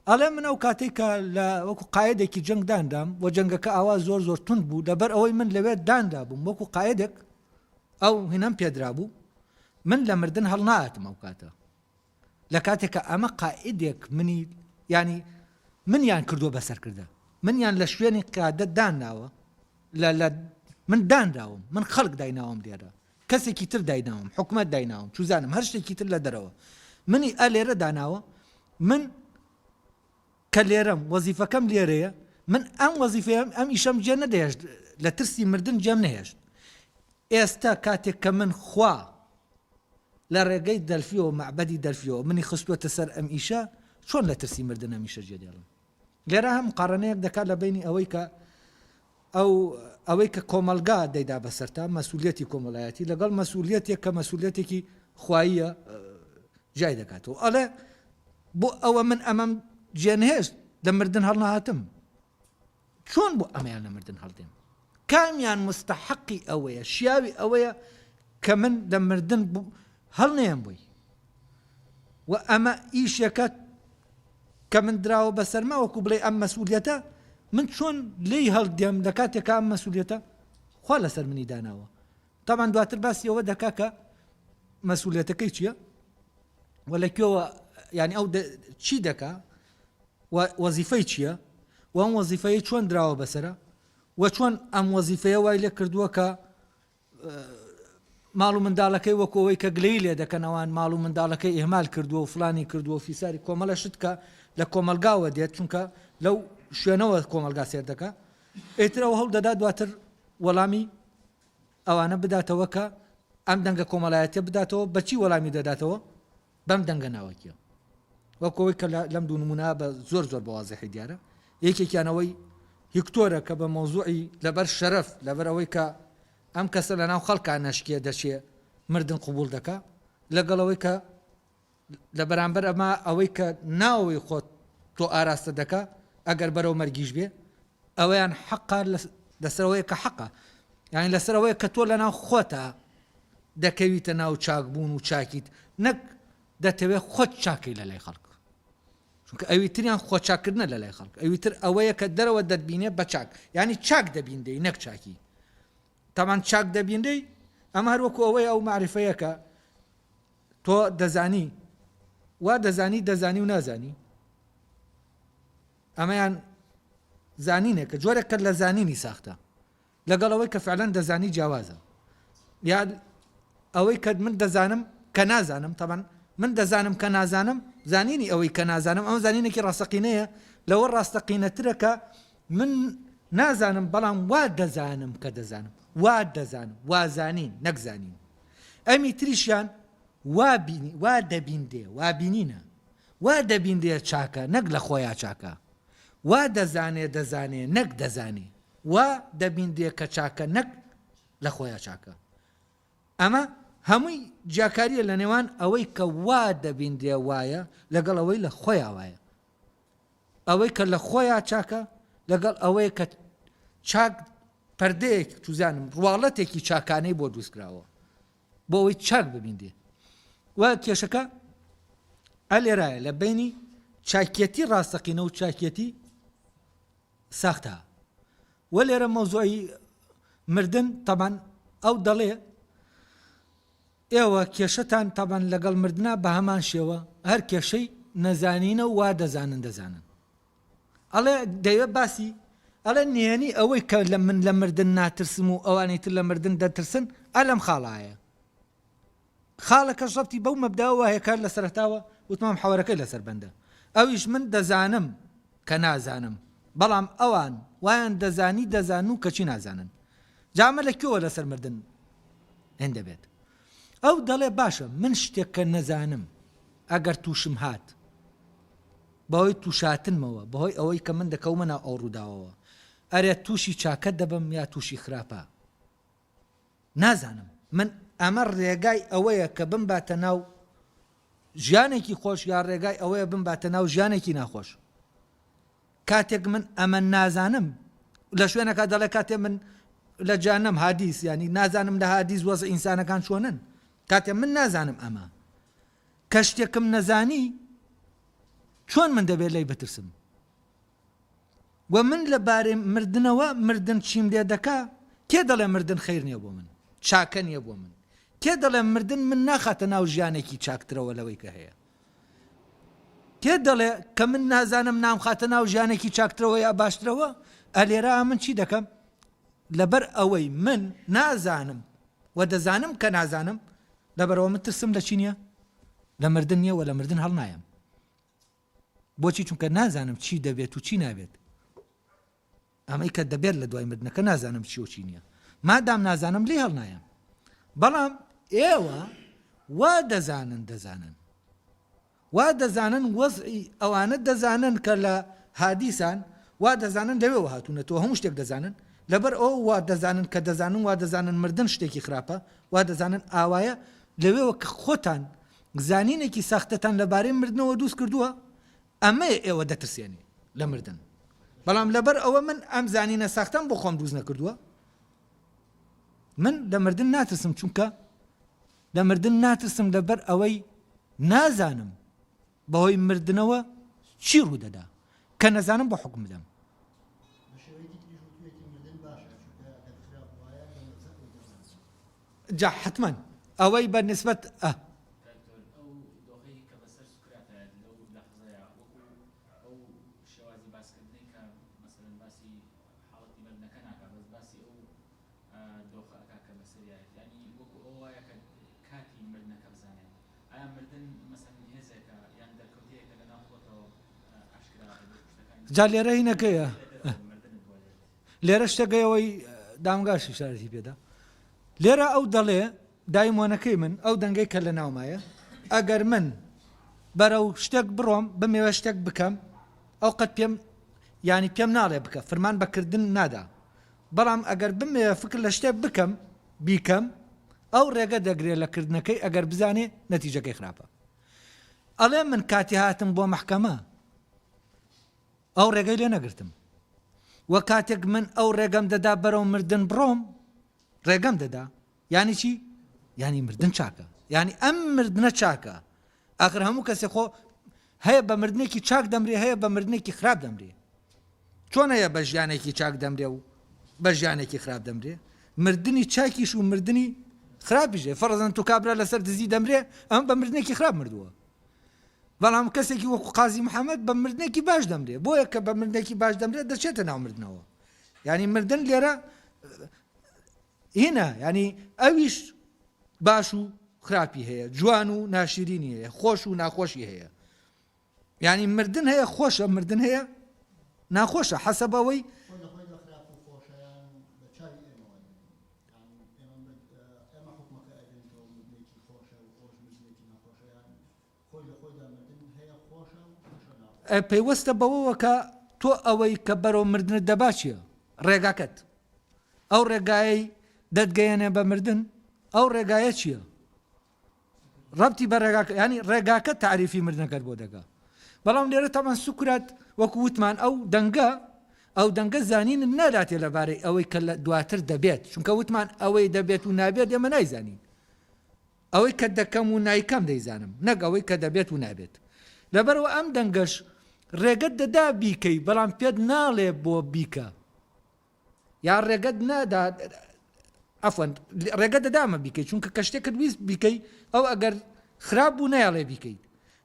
ئەڵێ من ئەو کاتەی کە لە وەکو قایدێکی جەنگ دانرام و جەنگەکە ئاوا زۆر زۆر توند بوو لەبەر ئەوەی من لەوێ دانرابووم وەکو قایدێک ئەو هینەم پێدرابوو من لە مردن هەڵناهاتم ئەو کاتە لە کاتێک کە ئەمە قائیدێک منی یانی منیان کردووە بە سەرکردە منیان لە شوێنی قیادەت داناوە لە لە من دانراوم من خەڵک دایناوم لێرە کەسێکی تر دایناوم حکومەت دایناوم چوزانم هەر شتێکی تر لە دەرەوە منی ئە لێرە داناوە من کە لێرەم وەزیفەکەم لێرەیە من ئەم وەزیفەیەم ئەم ئیشەم جێ نەدەهێشت لە ترسی مردن جێم نەهێشت ئێستا کاتێک کە من خوا لە ڕێگەی دەلفیەوە مەعبەدی دەلفیەوە منی خستووەتە سەر ئەم ئیشە چۆن لە ترسی مردن ئەم ئیشە جێ دێڵم لێرە هەم مقارنەیەک دەکات لە بینی ئەوەی کە ئەو ئەوەی کە کۆمەڵگا دەیدا بەسەرتا مەسئولیەتی کۆمەڵایەتی لەگەڵ مەسئولیەتێک کە مەسئولیەتێکی خواییە جیای دەکاتەوە ئەڵێ بۆ ئەوە من ئەمەم جێنهێشت لە مردن هەڵنەهاتم چۆن بۆ ئەمەیان لە مردن هەڵدێم کامیان مستحقی ئەوەیە شیاوی ئەوەیە کە من لە مردن هەڵنێم بووی و ئەمە ئیشێکە کە من دراوە بەسەرما وەکو بڵێ ئەم مەسئولیەتە من چۆن لێی هەڵدێم لە کاتێکا ئەم مەسئولیەتە خوا لەسەر منی داناوە تاوان دواتر باسی ئەوە دەکا کە مەسئولیەتەکەی چییە و لە کوێوە یعنی ئەو چی دەکا و وەزیفەی چییە و ئەم وەزیفەیە چۆن دراوە بەسرە و چۆن ئەم وەزیفەیە وای لێ کردووە کە ماڵ و منداڵەکەی وەکو ئەوەی کە گلەیی لێ دەکەن ئەوان ماڵ و منداڵەکەی ئیهمال کردووە و فلانی کردووە و فیساری کۆمەڵە شت کە لە کۆمەڵگاوە دێت چونکە لەو شوێنەوە کۆمەڵگا سێر دەکا ئیتر ئەو هەوڵ دەدا دواتر وەڵامی ئەوانە بداتەوە کە ئەم دەنگە کۆمەڵایەتیە بداتەوە بەچی وەڵامی دەداتەوە بەم دەنگە ناوەکیە وەک ئەوەی کە لەم دوو نمونە بە زۆر زۆر بە وازحی دیارە یەکێکیان ئەوەی هیکتۆرە کە بە مەوزوعی لەبەر شەرەف لەبەر ئەوەی کە ئەم کەسە لەناو خەڵکا نەشکێ دەچێ مردن قبوڵ دەکا لەگەڵ ئەوەی کە لە بەرامبەر ئەمە ئەوەی کە ناوەوەی خۆت تۆ ئاراستە دەکا ئەگەر بەرەو مەرگیش بێ ئەوەیان حەقە لەسەر ئەوەیە کە حەقە یانی لەسەر ئەوەیە کە تۆ لەناو خۆتا دەکەویتە ناو چاکبوون و چاکیت نەک دەتەوێت خۆت چاکەی لە لای خەڵک چونکە ئەوی تریان خۆ چاکردنە لە لای خەڵک ئەوی تر ئەوەیە کە دەرەوە دەتبینێ بە چاک یانی چاک دەبیندەی نەک چاکی تامان چاک دەبینرەی ئەمە هەر وەکو ئەوەیە ئەو معرفەیە کە تۆ دەزانی وا دەزانی دەزانی و نازانی ئەمەیان زانینێکە جۆرێکە لە زانینی ساختە لەگەڵ ئەوەی کە فعلەن دەزانی جیاوازە یا ئەوەی کە من دەزانم کە نازانم تەبەن من دەزانم کە نازانم زانینی ئەوەی کە نازانم ئەم زانینێکی ڕاستەقینەیە لەوە ڕاستەقینەترە کە من نازانم بەڵام وا دەزانم کە دەزانم وا دەزانم وازانین نەک زانین ئەمی تریشیان وا بینی وا دەبیندێ وا بینینە وا دەبینرێ چاکە نەک لە خۆیا چاکە. وا دەزانێ دەزانێ نەک دەزانێ. وا دەبینرێ کە چاکە نەک لە خۆیا چاکە. ئەمە هەمووی جیاکارییە لە نێوان ئەوەی کە وا دەبینرێ وایە لەگەڵ ئەوەی لە خۆیا وایە. ئەوەی کە لە خۆیا چاکە لەگەڵ ئەوەی کە چاک پەردەیەک چوزانم ڕواڵەتێکی چاکانەی بۆ دروست کراوە. بۆ ئەوەی چاک ببینرێ و کێشەکە ئەلێرایە لە بینی چاکیەتی ڕاستەقینە و چاکیەتی ساختە و لێرە مەوزوعی مردن تەبان ئەو دەڵێ ئێوە کێشەتان تەبان لەگەڵ مردنا بە هەمان شێوە هەر کێشەی نەزانینە و وا دەزانن دەزانن ئەڵێ دەیەوێت باسی ئەڵێ نهێنی ئەوەی کە لە من لە مردن ناترسم و ئەوانی تر لە مردن دەترسن ئا لەم خاڵایە خاڵەکەش ڕەبتی بەو مەبداوە هەیە کە لە سەرەتاوە وتمان حەوەرەکەی لەسەر بەندە ئەویش من دەزانم کە نازانم بەڵام ئەوان وایان دەزانی دەزانن و کەچی نازانن جا ئەمە لە کوێوە لەسەر مردن هێندە بێت ئەو دەڵێ باشە من شتێک کە نەزانم ئەگەر تووشم هات بەهۆی تووشهاتنمەوە، بەهۆی ئەوەی کە من دەکەومە ناو ئەو ڕووداوەوە، ئەرێ تووشی چاکە دەبم یا تووشی خراپە؟ نازانم. من ئەمە ڕێگای ئەوەیە کە بمباتە ناو ژیانێکی خۆش یا ڕێگای ئەوەیە بمباتە ناو ژیانێکی ناخۆش. کاتێک من ئەمە نازانم، لە شوێنەکە دەڵێ کاتێ من لە جانەم هادیس ینی نازانم لە هادیس وەز ئینسانەکان چۆنن کاتێ من نازانم ئەمە کە شتێکم نەزانی چۆن من دەبێت لێی بترسم وە من لە بارەی مردنەوە مردن چیم لێ دەکا کێ دەڵێ مردن خەیر نیە بۆ من چاکە نیە بۆ من کێ دەڵێ مردن من ناخاتە ناو ژیانێکی چاکترەوە لەوەی کە هەیە کێ دەڵێ کە من نازانم نامخاتە ناو ژیانێکی چاکترەوە یا باشترەوە ئەلێرا من چی دەکەم لەبەر ئەوەی من نازانم و دەزانم کە نازانم لەبەرەوە من ترسم لە چی نییە لە مردن نییە و لە مردن هەڵنایەم بۆچی چونکە نازانم چی دەبێت و چی نابێت ئەمەی کە دەبێت لە دوای مردنەکە نازانم چی و چی نییە مادام نازانم لێ هەڵنایەم بەڵام ئێوە وا دەزانن دەزانن وا دەزانن وەزعی ئەوانە دەزانن کە لە هادیسان وا دەزانن لەوێوە هاتوونەتەوە هەموو شتێک دەزانن لەبەر ئەوە وا دەزانن کە دەزانن وا دەزانن مردن شتێکی خراپە وا دەزانن ئاوایە لەوێوە کە خۆتان زانینێکی ساختەتان لەبارەی مردنەوە دوست کردووە ئەمەیە ئێوە دەترسێنێ لە مردن بەڵام لەبەر ئەوە من ئەم زانینە ساختەم بۆ خۆم دروست نەکردووە من لە مردن ناترسم چونکە لە مردن ناترسم لەبەر ئەوەی نازانم بەهۆی مردنەوە چی ڕوودەدا کە نەزانم بۆ حکم بدەم. جا حتمما ئەوەی بە نسبەت ئە. دۆخە ئەکا کە بەسەریایەت یانی وەکو ئەوە وایە کە کاتی مردنەکە بزانێت ئایا مردن مەسەلەن هێزێکە یان دەرکەوتەیەکە لەناو خۆتەوە ئاشکرا ئەبێت شتەکانی جا لێرە هینەکەیە لە دەرەوە مردنت بۆ دێت. لێرە شتەکەی ئەوەی دامگاش ئیشارەتی پێدا لێرە ئەو دەڵێ دایمۆنەکەی من ئەو دەنگەی کە لە ناومایە ئەگەر من بەرەو شتێک بڕۆم بمەوێ شتێک بکەم ئەو قەت پێم یانی پێم ناڵێ بکە فرمان بەکردن نادا بەڵام ئەگەر بمەوێ فکر لە شتێک بکەم بیکەم ئەو ڕێگە دەگرێ لە کردنەکەی ئەگەر بزانێ نەتیجەکەی خراپە ئەڵێ من کاتی هاتم بۆ مەحکەمە ئەو ڕێگەی لێ نەگرتم وە کاتێک من ئەو ڕێگەم دەدا بەرەو مردن بڕۆم ڕێگەم دەدا یانی چی یانی مردن چاکە یانی ئەم مردنە چاکە ئاخر هەموو کەسێ خۆ هەیە بە مردنێکی چاک دەمرێ هەیە بە مردنێکی خراپ دەمرێ چۆن هەیە بە ژیانێکی چاک دەمرێ و بە ژیانێکی خراپ دەمرێ مردنی چاکیش و مردنی خراپیش هەیە فەرزەن تو کابرا لەسەر دزی دەمرێ ئەم بە مردنێکی خراپ مردووە بەڵام کەسێکی وەکو قازی محەممەد بە مردنێکی باش دەمرێ بۆیە کە بە مردنێکی باش دەمرێت دەچێتە ناو مردنەوە یعنی مردن لێرە هینا یانی ئەویش باش و خراپی هەیە جوان و ناشرینی هەیە خۆش و ناخۆشی هەیە یعنی مردن هەیە خۆشە مردن هەیە ناخۆشە حەسەب ئەوەی پەیوەستە بەوەوە کە تۆ ئەوەی کە بەرەو مردنت دەبا چیە؟ ڕێگاکەت. ئەو ڕێگایەی دەتگەیەنێ بە مردن ئەو ڕێگایە چییە؟ ڕەبتی بە ڕێگاکە ینی ڕێگاکە تعریفی مردنەکەت بۆ دەکا بەڵام لێرە تەمان سوکرات وەکو وتمان ئەو دەنگە ئەو دەنگە زانین ناداتێ لەبارەی ئەوەی کە لە دواتر دەبێت چونکە وتمان ئەوەی دەبێت و نابێت ئێمە نایزانین ئەوەی کە دەکەم و نایکەم دەیزانم نەک ئەوەی کە دەبێت و نابێت. لەبەرئەوە ئەم دەنگەش ڕێگەت دەدا بیکەی بەڵام پێت ناڵێ بۆ بیکە یا ڕێگەت نادا عەفوەن ڕێگە دەدامە بیکەی چونکە کە شتێکت ویست بیکەی ئەو ئەگەر خراپ بوو نایەڵێ بیکەیت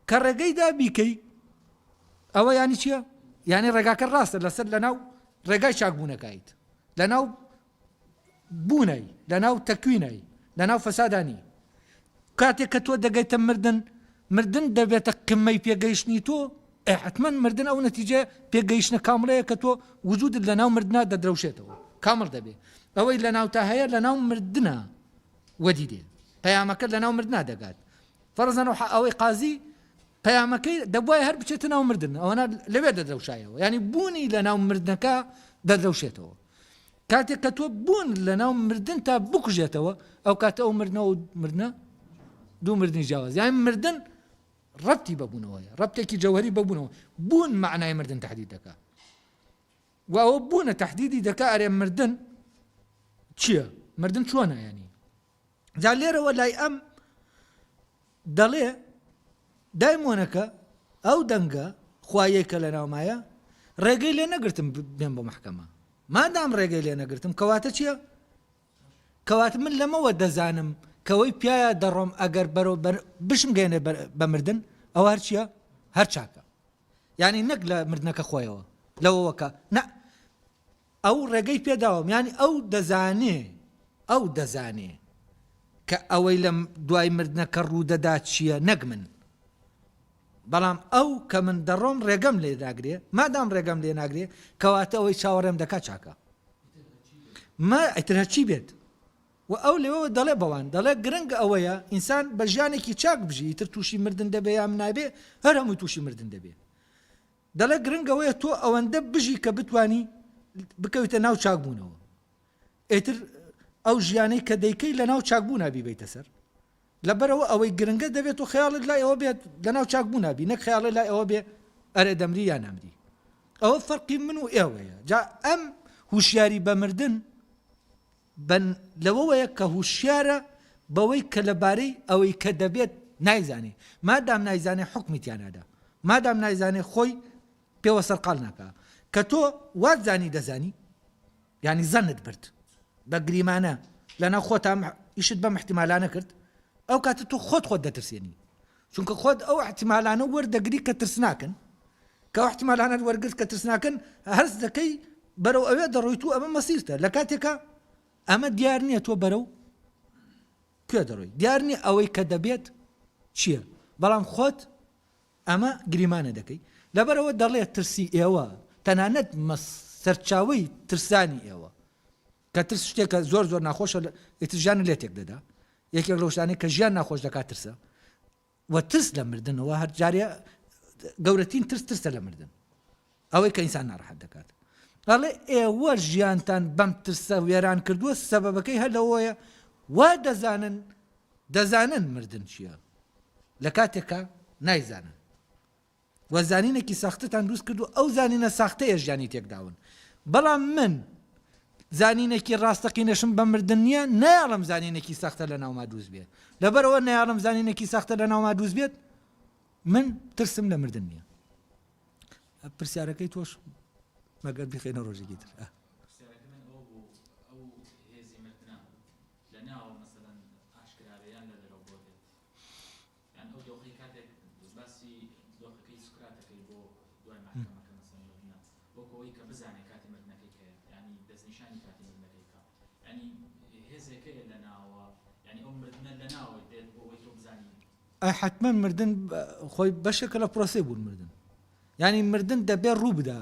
کە ڕێگەی دا بیکەی ئەوە ینی چییە؟ یعنی ڕێگاکە ڕاستە لەسەر لەناو ڕێگای چاکبوونەکایت لەناو بوونای، لەناو تەکوینای، لەناو فەسادا نی. کاتێک کە تۆ دەگەیتە مردن، مردن دەبێتە قمەی پێگەیشتنی تۆ، ئێ حەتمەن مردن ئەو نەتیجە پێگەیشتنە کامڵەیە کە تۆ وجودت لەناو مردنا دەدرەوشێتەوە، کامڵ دەبێ. ئەوەی لەناوتا هەیە لەناو مردنا وەدی دێ. پەیامەکە لەناو مردنا دەگات. فەرزەن ئەوەی قازی پەیامەکەی دەبوایە هەر بچێتە ناو مردن، ئەوەنا لەوێ دەدرەوشایەوە. یانی بوونی لەناو مردنەکە دەدرەوشێتەوە. کاتێک کە تۆ بوون لەناو مردن تا بکوژێتەوە ئەو کاتە ئەو مردنەوە مردە دوو مردنی جیاواز یان مردن ڕەتی بەبوونەوەیە ڕەتێکی جەوهری بەبوونەوە بوون معنای مردن تهدید دەکات. و ئەوە بوونە تەحدیدی دەکا ئەرێ مردن چییە؟ مردن چۆنە یانی؟ جا لێرەوە لای ئەم دەڵێ دایمۆنەکە ئەو دەنگە خوایەی کە لە ناومایە ڕێگەی لێ نەگرتم بێم بۆ مەحکەمە مادام ڕێگەی لێ نەگرتم کەواتە چییە؟ کەواتە من لەمەوە دەزانم کەوەی پیایا دەڕۆم ئەگەر بەرەو بشمگەێنێ بە مردن ئەوە هەر چییە؟ هەر چاکە یانی نەک لە مردنەکە خۆیەوە لەوەوە کە نا ئەو ڕێگەی پێداوم یانی ئەو دەزانێ ئەو دەزانێ کە ئەوەی لە دوای مردنەکە ڕوودەدا چییە نەک من بەڵام ئەو کە من دەڕۆم ڕێگەم لێ ناگرێ مادام ڕێگەم لێ ناگرێ کەواتە ئەوەی چاوەڕێم دەکا چاکە ما ئیتر هەرچی بێت وە ئەو لەوێوە دەڵێ بەوان دەڵێ گرنگ ئەوەیە ئینسان بە ژیانێکی چاک بژی ئیتر تووشی مردن دەبێ یان نابێ هەر هەمووی تووشی مردن دەبێ دەڵێ گرنگ ئەوەیە تۆ ئەوەندە بژی کە بتانی بکەویتە ناو چاکبوونەوە ئیتر ئەو ژیانەی کە دەیکەی لە ناو چاکبوونا بیبەیتە سەر لەبەرەوە ئەوەی گرنگە دەبێت تۆ خەیاڵت لای ئەوە بێت لە ناو چاکبوونا بی نەک خەیاڵت لای ئەوە بێ ئەرێ دەمری یا نامری ئەوە فەرقی من و ئێوەیە جا ئەم هوشیاری بە مردن بە لەوەوەیە کە هوشیارە بەوەی کە لەبارەی ئەوەی کە دەبێت نایزانێ، مادام نایزانێ حوکمی تیا نادا، مادام نایزانێ خۆی پێوە سەرقاڵ ناکا. کە تۆ وات زانی دەزانی، یانی زەنت برد بە گریمانە لەناو خۆتا ئیشت بەم ئیحتیمالانە کرد، ئەو کاتە تۆ خۆت خۆت دەترسێنی. چونکە خۆت ئەو ئیحتیمالانە وەردەگری کە ترسناکن، کە ئەو ئیحتیمالانەت وەرگرت کە ترسناکن، هەست دەکەی بەرەو ئەوێ دەڕۆیت و ئەمە مەسیرتە، لە کاتێکا ئەمە دیار نییە تۆ بەرەو کوێ دەڕۆی، دیار نییە ئەوەی کە دەبێت چییە، بەڵام خۆت ئەمە گریمانە دەکەی. لەبەرئەوە دەڵێ ترسی ئێوە، تەنانەت سەرچاوەی ترسانی ئێوە، کە ترس شتێکە زۆر زۆر ناخۆشە، ئیتر ژیانت لێ تێک دەدا، یەکێک لەو شتانەی کە ژیان ناخۆش دەکات ترسە و ترس لە مردنەوە هەر جارێ گەورەترین ترس ترسە لە مردن ئەوەی کە ئینسان ناڕەحەت دەکات ئەڵێ ئێوە ژیانتان بەم ترسە وێران کردووە سەبەبەکەی هەر لەوەیە وا دەزانن دەزانن مردن چییە لە کاتێکا نایزانن و زانینێکی ساختەتان دروست کردو ئەو زانینە ساختەیە ژیانی تێکداون بەڵام من زانینێکی ڕاستەقینەشم بە مردن نییە نایەڵم زانینێکی ساختە لە ناوما دروست بێت لەبەرەوە نایەڵم زانینێکی ساختە لە ناوما دروست بێت من ترسم لە مردن نییە پرسیارەکەی تۆش مەگەر بیخێنە ڕۆژێکی تر یان ئەو دۆخەی کاتێک باسی دۆخەکەی سوکرات دەکەی بۆ دوای مەحکەمەکە مەسەلەن مردنە وەکو ئەوەی کە بزانێ کاتی مردنەکەی کەیە یانی دەستنیشانی کاتی مردنەکەی بکا یانی هێزێک هەیە لە ناوە یانی ئەو مردنە لە ناوە دێت بۆ ئەوەی تۆ بزانی. ئەی حەتمەن مردن خۆی بەشێکە لە پرۆسەی بوون مردن یانی مردن دەبێ ڕوو بدا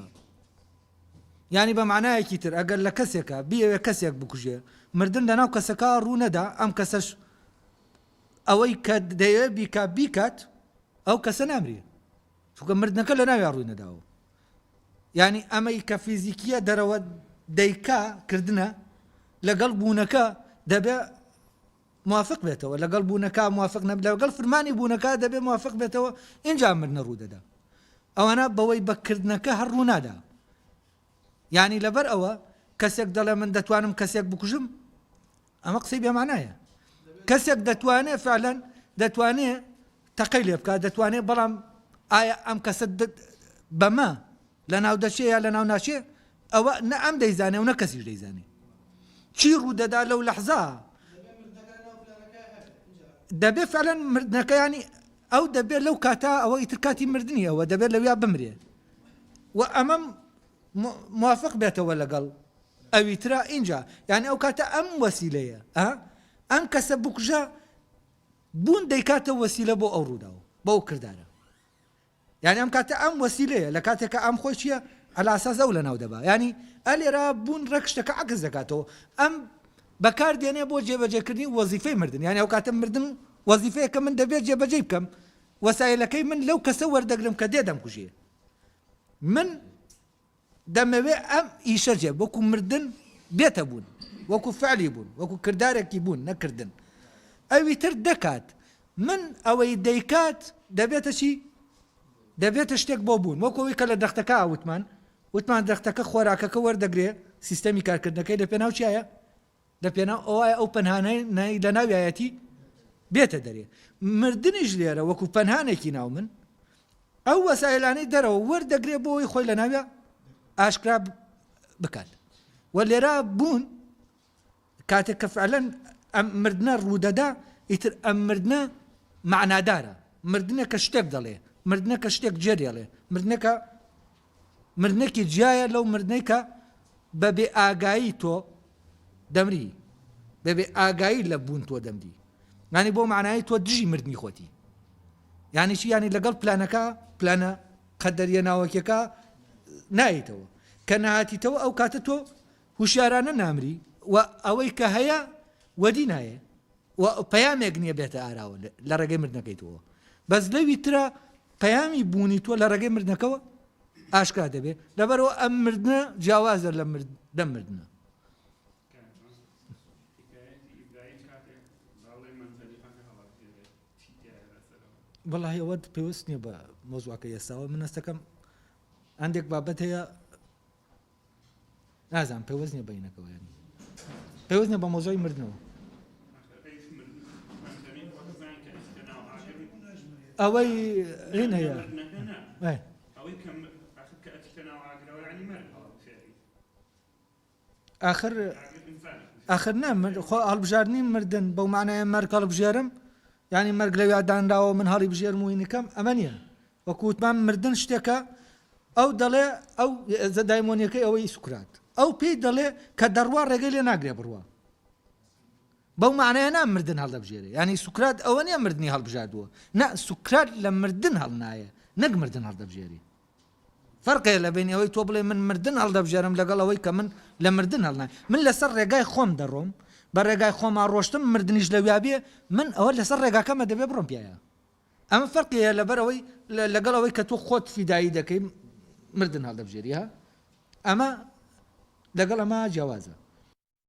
یانی بە معنایەکی تر ئەگەر لە کەسێکە بیەوێ کەسێک بکوژێ مردن لەناو کەسەکە ڕوو نەدا ئەم کەسەش ئەوەی کە دەیەوێت بیکات بیکات ئەو کەسە نامرێ چونکە مردنەکە لە ناویا ڕووی نەداوە یعنی ئەمەی کە فیزیکیە دەرەوە دەیکا کردنە لەگەڵ بوونەکە دەبێ موافق بێتەوە لەگەڵ بوونەکە موافق نەب لەگەڵ فرمانی بوونەکە دەبێ موافق بێتەوە اینجا مردنە ڕوو دەدا ئەوانە بەوەی بەکردنەکە هەر ڕوونادا یانی لەبەر ئەوە کەسێک دەڵێ من دەتوانم کەسێک بکوژم ئەمە قسەی بێمانایە کەسێک دەتوانێت فعلەن دەتوانێ تەقەی لێ بکات دەتوانێت بەڵام ئایا ئەم کەسە بەمە لە ناو دەچێ یا لە ناو ناچێ ئەوە نە ئەم دەیزانێ و نە کەسیش دەیزانێ چی ڕوودەدا لەو لەحزا دەبێ فعلەن مردنەکەیانی ئەو دەبێت لەو کاتا ئەوە ئیتر کاتی مردنی ئەوە دەبێت لەویا بمرێ و ئەمەم موافق بێتەوە لەگەڵ ئەوی ترا ئینجا یانی ئەو کاتە ئەم وەسیلەیە ئە ئەم کەسە بکوژە بوون دەیکاتە وەسیلە بۆ ئەو ڕووداوە بۆ ئەو کردارە یانی ئەم کاتە ئەم وەسیلەیە لە کاتێکە ئەم خۆی چییە عەلا ئەساس ئەو لەناو دەبا یانی ئەلێرا بوون ڕێک شتەکە عەکس دەکاتەوە ئەم بەکار دێنێ بۆ جێبەجێکردنی وەزیفەی مردن یانی ئەو کاتە مردن وەزیفەیەکە من دەبێت جێبەجێی بکەم وەسایلەکەی من لەو کەسە وەردەگرم کە دێ دەمکوژێ من دەمەوێ ئەم ئیشە جێ وەکو مردن بێتە بوون وەکو فعلی بوون وەکو کردارێکی بوون نەکردن ئەوی تر دەکات من ئەوەی دەیکات دەبێتە چی دەبێتە شتێک بۆ بوون وەکو ئەوەی کە لە دەختەکە وتمان. وتمان درەختەکە خۆراکەکە وەردەگرێ سیستەمی کارکردنەکەی لە پێناو چیایە؟ لە پێناو ئەوایە ئەو پەنهانەی لە ناویایەتی بێتە دەرێ. مردنیش لێرە وەکو پەنهانێکی ناو من ئەو وەسایلانەی دەرەوە وەردەگرێ بۆ ئەوەی خۆی لە ناویا ئاشکرا بکات و لێرە بوون کاتێک کە فعلەن ئەم مردنە ڕوودەدا ئیتر ئەم مردنە مەعنادارە مردنێکە شتێک دەڵێ مردنەکە شتێک جێدێڵێ مردنەکە مردنێکی جیایە لەو مردنەی کە بە بێ ئاگایی تۆ دەمری بە بێ ئاگایی لە بوون تۆ دەمری یانی بۆ معنایی تۆ دژی مردنی خۆتی یانی چی یانی لەگەڵ پلانەکە پلانە قەدەریە ناوەکیەکە نایتەوە کە نهاتیتەوە ئەو کاتە تۆ هوشیارانە نامری و ئەوەی کە هەیە وەدی نایێ و پەیامێک نییە بێتە ئاراوە لە ڕێگەی مردنەکەی تۆوە بەس لەوی ترە پەیامی بوونی تۆ لە ڕێگەی مردنەکەوە ئاشکرا دەبێ لەبەرەوە ئەم مردنە جیاوازە لە لەم مردنە. وەڵاهی ئەوە پێویست نییە بە مۆزوعەکە ئێستاوە من هەستەکەم هەندێک بابەت هەیە نازانم پەیوەست نیە بەینەکەوە یانی پەیوەست نیە بە مۆزۆی مردنەوە ئەوەی هین هەیە ئاخر ئاخر نا خۆ هەڵبژاردنی مردن بەو معنای مەرگ هەڵبژێرم یعنی مەرگ لەویا دانراوە من هەڵی بژێرم و هینەکەم ئەمە نییە وەکو وتمان مردن شتێکە ئەو دەڵێ ئەو دایمۆنیەکەی ئەوەی سوکرات ئەو پێی دەڵێ کە دەڕوا ڕێگەی لێ ناگرێ بڕوا بەو معنایە نا مردن هەڵدەبژێرێ ینی سوکرات ئەوە نییە مردنی هەڵبژاردووە نا سوکرات لە مردن هەڵنایە نەک مردن هەڵدەبژێری فەرقەیە لە بینی ئەوەی تۆ بڵێ من مردن هەڵدەبژێرم لەگەڵ ئەوەی کە من لە مردن هەڵنای من لەسەر ڕێگای خۆم دەڕۆم بە ڕێگای خۆما ڕۆشتم مردنیش لەویا بێ من ئەوە لەسەر ڕێگاکەمە دەبێ بڕۆم پیاە ئەمە فەرقی هەیە لەبەر ئەوەی لەگەڵ ئەوەی کە تۆ خۆت فیدایی دەکەی مردن هەڵدەبژێری ها ئەمە لەگەڵ ئەمە جیاوازە.